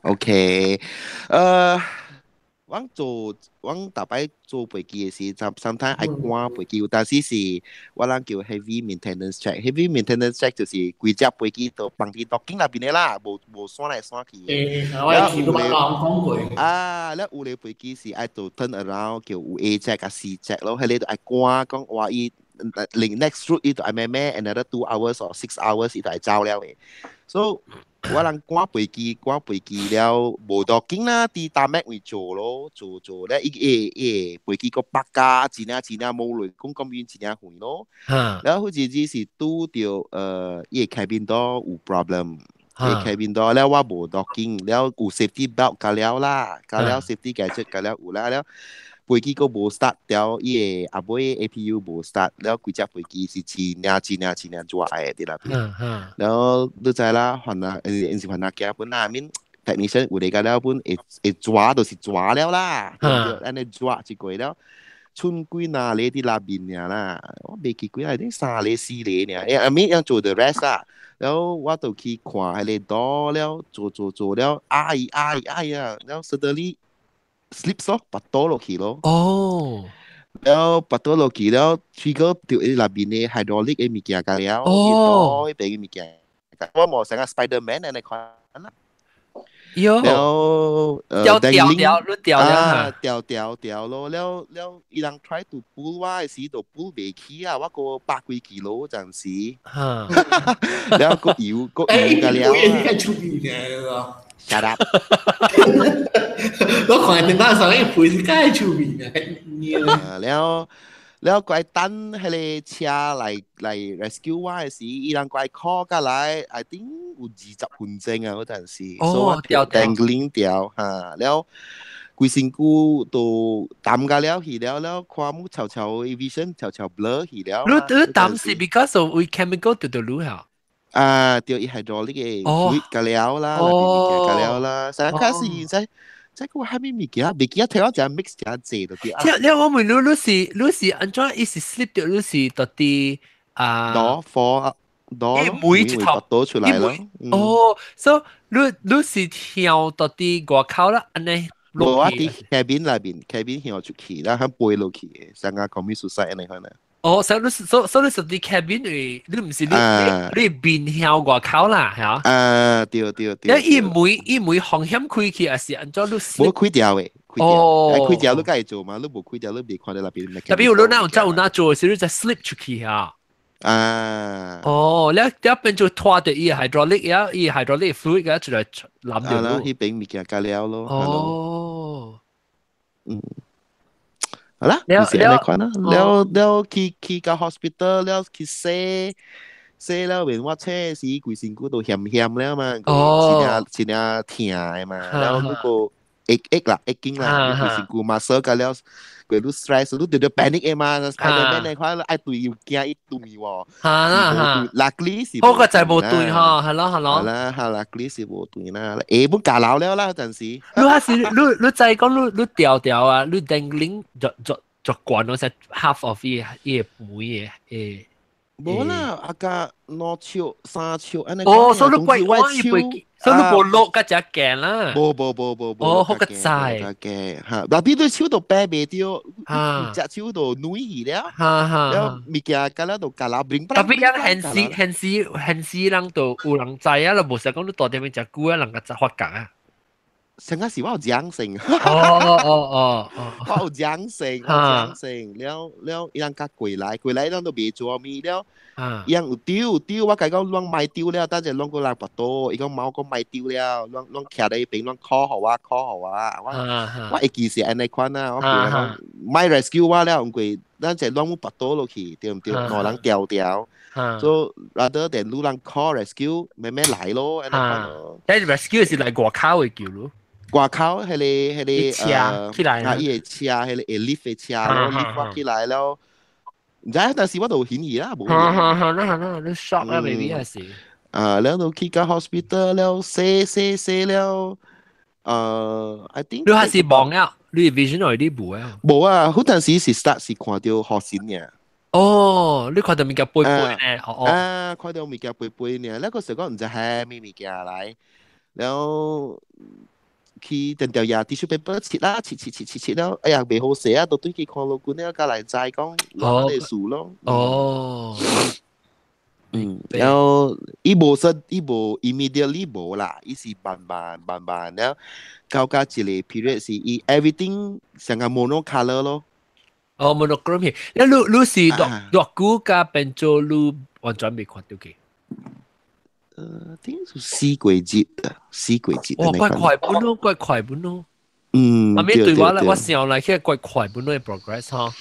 OK，我做我逐擺做飛機的時，sometimes 愛趕飛機，有當時是我人叫 heavy maintenance check。heavy maintenance check 就是規隻飛機都放佇 docking 那邊的啦，無無徙來徙去。欸，我記得我講過。啊，了有的飛機是愛做 turn around 叫有 A check 佮 C check 咯，彼个就愛趕講哇伊另 next route 伊就愛咩咩 another 2 hours or 6 hours 伊就愛走了的。So 我人趕飛機，趕飛機了，無 docking 啦，佇 tarmac 位做咯，做做咧，伊伊伊飛機個北加真正真正無論講咁遠真正遠咯。然後好似只是拄著伊個 cabin door 有 problem，伊 cabin door 了我無 docking，了有 safety belt 加了啦，加了 safety gadget 加了有啦了。飛機閣無 start 掉，伊個後尾 APU 無 start，了規隻飛機是真正真正真正熱的佇內邊。了你知啦，煩啊，因是煩啊驚本啦，面 technician 有嚟個了本會會抓就是抓了啦，對唔對？按呢抓一過了，賰幾若個佇內面爾啦，我袂記幾啊，啲三個四個爾，I mean 要做 the rest 啊，了我就去看彼個 door 了，做做做了，哎哎哎呀，了 suddenly slip 咯，拔倒落去咯。了拔倒落去了，trigger 著伊內面的 hydraulic 的物件甲了，伊邊的物件，我無成個 Spiderman 按呢款啦。了掉掉掉，你掉了掉掉掉咯，了了，伊人 try to pull 我的時就 pull 袂起啊，我個百幾 kilo 陣時，了個搖個搖甲了。應該出面嘅。 Shut up！我看電腦上伊配是介出面嘅。了了，過等彼個車來來 rescue 我的時，伊人過 call 過來，I think 有20分鐘啊，嗰陣時，所以我 dangling 掉哈，了規身軀都澹甲了去了，了看木悄悄 vision 悄悄 blur 去了。你你澹是 because of 為 chemical 對對路嚇？啊，對，伊 hydraulic 的 fluid 甲了啦，內邊物件甲了啦，成開始在。這個蝦米物件，袂記得聽我講 mix 誠濟就對。了了，我問你，你是你是按怎？伊是 slip 掉，你是到底啊？多 four 多，每一頭倒出來咯。哦，所以你你是跳到底外口啦，按呢？無我佇 cabin 內面，cabin 跳出去，然後飛落去的，成個 commit suicide 按呢款啊。哦，所以你所所以你是佇 cabin 位，你毋是你你面向外口啦，嚇？啊，對對對。伊門伊門風險開去，還是按怎你？無開掉的，開掉。開掉你敢會做嘛？你無開掉，你袂看到內邊。特別有你若有走有哪做，是你才 slip 出去嚇。啊。哦，你你變做拖著伊 hydraulic 呀，伊 hydraulic fluid 個出來攬住。啊，彼邊物件加了咯。哦。嗯。好啦，就是按呢款啦。了了去去到 hospital 了去洗洗了面我洗時規身軀都鹹鹹了嘛，真正真正疼的嘛。了嗰個會會啦，會緊啦，規身軀 muscle 甲了，過你 stress，你著著 panic 的嘛，Spiderman 的款愛對又驚伊斷喎。嚇啦嚇，luckily 是好個就無斷嗬，係咯係咯。係啦，係 luckily 是無斷啦，下本加老了啦，陣時。你還是你你再講你你掉掉啊，你 dangling 就就就關咯，才 half of 伊伊個門的誒。無啦，阿家兩尺三尺按呢。哦，所以你怪我伊袂，所以你無落甲只鏡啦。無無無無無。哦，好個在。鏡嚇，那邊對手都掰袂著，隻手都軟去了。哈哈。了物件甲了都甲老明。特別樣現時現時現時人都有人知啊，就無實講你大點面食久啊，人較發覺啊。成個是我有獎性。哦哦哦哦，我有獎性，我有獎性，了了，伊人較過來，過來咱都袂做物了。伊人有丟丟，我共伊講攏莫丟了，等陣攏閣人跋倒，伊講貓講莫丟了，攏攏徛佇彼邊，攏 call 予我，call 予我，我我會記是按呢款啊，我叫伊講莫 rescue 我了，毋過咱就攏跋倒落去，對毋對？兩人掉掉。所以 rather than 你人 call rescue，慢慢來咯，按呢款咯。但 rescue 是來外口的救咯。外口彼個彼個車起來，啊，伊個車，彼個會 lift 的車咯，lift 我起來了。毋知，但是我都有顯意啦，無。哈哈哈，那那你 shock 啊，maybe 還是。啊，了就去到 hospital 了，洗洗洗了。I think 你還是望啊？你 vision 有啲無啊？無啊，好陣時是 start 是看著學神爾。哦，你看著物件飛飛呢？哦啊，看著物件飛飛呢，那個時講毋知係咩物件來，了。去定掉呀，tissue paper 切啦，切切切切切了，哎呀，袂好勢啊，都對佢看老官了，加來知講有咩事咯。哦，嗯，然後伊無說，伊無 immediately 無啦，伊是慢慢慢慢了，到到一個 period 是伊 everything 成個 monocolor 咯。哦，monochrome，你你是偌偌久甲變做你完全未看到嘅？聽4個月啊，四個月。哇，怪快本咯，怪快本咯。嗯，阿咩對我咧，我想來去怪快本咯 progress 嗬。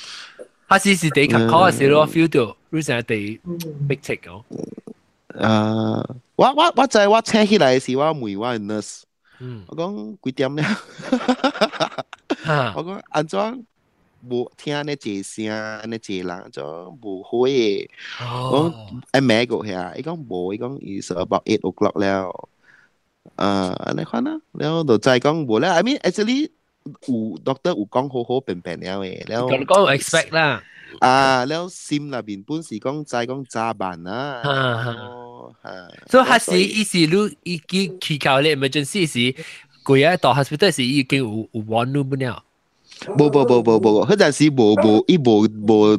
他是是第一考嘅時候，我 feel 到你成日第 big take 哦。啊，我知我請起來時，我問我 nurse，我講幾點了？我講按怎無聽呢一聲，呢一人怎無好嘅？我講愛咩個遐？伊講無，伊講 is about 8 o'clock 了。啊，按呢款啦，了就再講無咧。I mean actually 有 doctor 有講好好便便了嘅，了講 expect 啦。啊，了心內面本是講知講早晚啦。所以還是伊是你伊去去到咧 emergency 時，規個到 hospital 時已經有有 warn 你不了。無無無無無，彼陣時無無伊無無，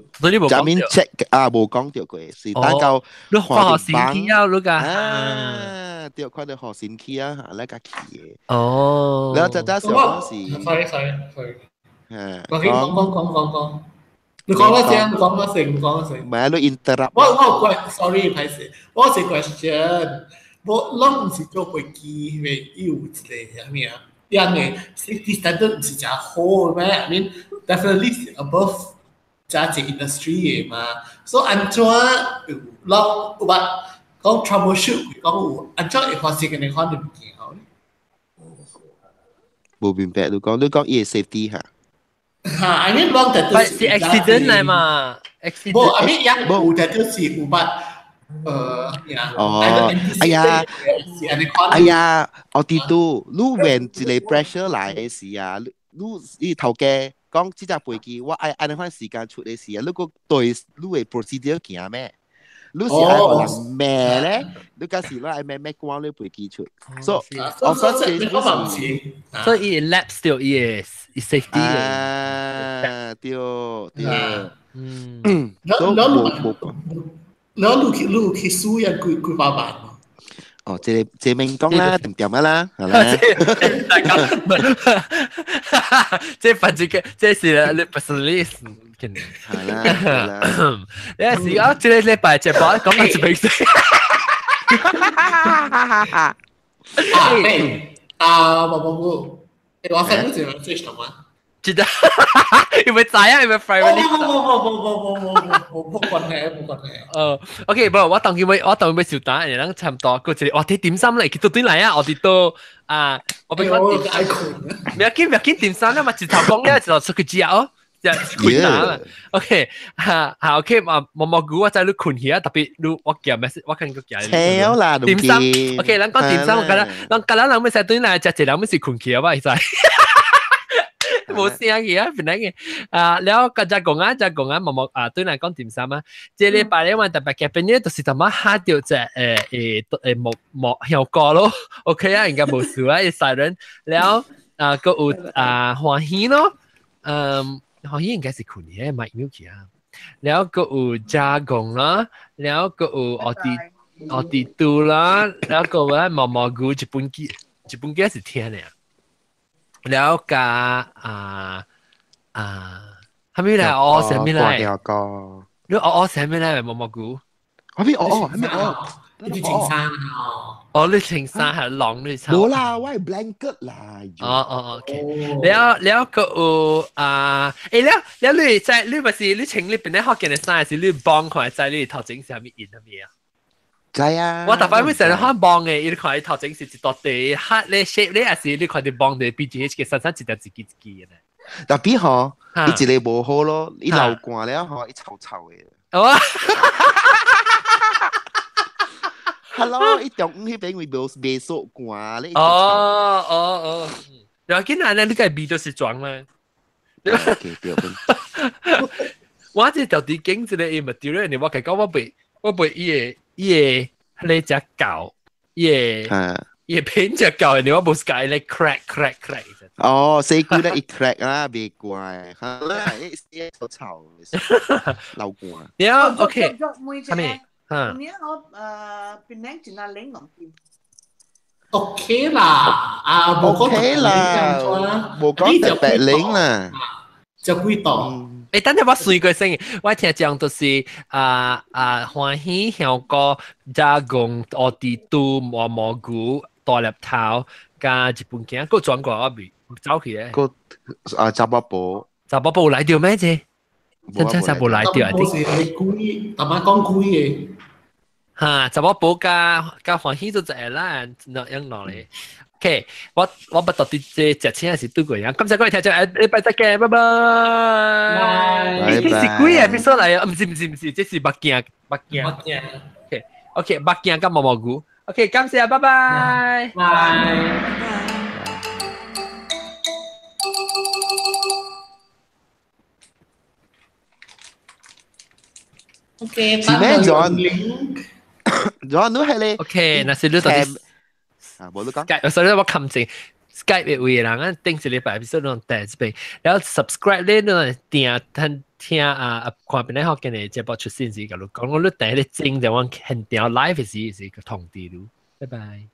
前面 check 啊無講著過，是等到你看學神奇啊，你個啊，對，看到學神奇啊，來個去的。哦，然後就陣時講是，sorry sorry sorry，講講講講講，你講我先，講我先，講我先。唔係你 interrupt。我我 sorry 歹勢，我是 question，我攏毋是做飛機，因為伊有一個啥物啊？樣嘅 safety standard 唔是誠好嘅咩？I mean definitely 是 above 這一 industry 嘅嘛。所以按怎有攏有捌講 troubleshoot 講有按怎會發生嘅款物件？無明白，你講伊嘅 safety 嚇？嚇，I mean 攏特別是 accident 嚟嘛？accident 無，I mean 樣有特就是有捌。哦，哎呀，哎呀，我知道，你問一個 pressure 來的時啊，你你頭家講這隻飛機，我愛按呢款時間出的時啊，你閣對你的 procedure 行咩？你是愛予人罵咧？你假是你愛罵罵關你飛機出，所以我說這所以 lapse 掉伊的 safety 啊，對對，嗯，所以無無講。然後你去輸人幾幾百萬。哦，這這免講啦，掂掂啊啦，係啦。這反正個這是你 personally 係啦，係啦。你係啊，這個禮拜節目講緊一邊先。啊，啊，毛毛菇，我 send 你一個 message 同嗎？知道，有冇知啊？有冇 private？冇冇冇冇冇冇冇冇關係，冇關係。哦，OK，不，我當佢小打，人哋差唔多，個一個，哇！啲點心嚟，佢到對嚟啊，我哋都啊，我俾講點，唔要緊唔要緊，點心啦嘛，一頭講咧，一頭出去食哦，就困難啦。OK，嚇嚇 OK，嘛毛毛菇我知你困起啊，特別你我寄 message，我看佢寄。超啦，點心，OK，咱講點心，我覺得，咱覺得人要食對嚟食，一人要是困起啊嘛，其實。冇聲嘅啊，本來嘅啊，了個只講啊，只講啊，毛毛啊，對來講點心啊，這禮拜咧，我特別嘅變咗，就是怎麼嚇到隻誒誒誒冇冇效果咯，OK 啊，應該冇事啊，一世人了啊，個有啊歡喜咯，嗯，歡喜應該是舊年買 milk 啊，了個有加工啦，了個有奧迪都啦，了個我毛毛菇一本機一本機是聽的。了加啊啊，係咪嚟？哦，什麼嚟？你哦哦什麼嚟？毛毛菇？係咪哦哦？係咪哦？你穿衫哦。哦，你穿衫係狼你穿。冇啦，我係 blanket 啦。哦哦，OK。了了個有啊，誒了了你在你唔是你穿你邊咧學見嘅衫，是你幫看在你頭前上面印乜嘢啊？知啊！我特擺會成日看望嘅，伊看伊頭前是一道地黑咧 shape 咧，還是你看啲望嘅 BGH 嘅衫衫一條一支一支嘅咧？特別吼，伊一個無好咯，伊流汗了吼，伊臭臭嘅。哦，Hello，伊中午彼邊會無未縮汗咧。哦哦哦，然後今日咧，你個味都是裝啦。對。我這條啲經一個伊 material，你我講我袂伊個。伊個迄個隻狗，伊個片隻狗，你我無是解咧 crack crack crack。哦，死鬼咧，一 crack 啊，別怪，嚇啦，一臭臭，流汗。了，OK，係咪？嚇。你我邊領轉阿領龍劍。 OK 啦，啊，無講 OK 啦，無講特別領啦，就幾度。欸，等陣我算過先，我聽講就是啊啊歡喜香菇加貢奧地都毛蘑菇大粒頭加日本鏡，閣轉過我未走去咧。閣啊查某婆，查某婆有來著咩啫？真真真無來著啊！我是係故意，大媽講故意嘅。哈，查某婆加加歡喜就一啦，那樣落嚟。OK，我不到底這食請是對過樣，感謝各位聽眾，禮拜再見，拜拜。拜這是幾個 episode 來啊？唔是唔是唔是，這是目鏡目鏡。目鏡。 OK OK，目鏡佮毛毛菇。OK，感謝，拜拜。拜。OK，是咩 John？John 你係咧？OK，那是你到底？啊，無你講。 Skype，所以我冚正 Skype 的位人，咱頂一禮拜 episode 攏訂一遍，然後 subscribe 咧，攏訂聽聽啊，看邊個學見的節目出現時，共你講，我你訂咧整就往現場 live 時是個通知你。拜拜。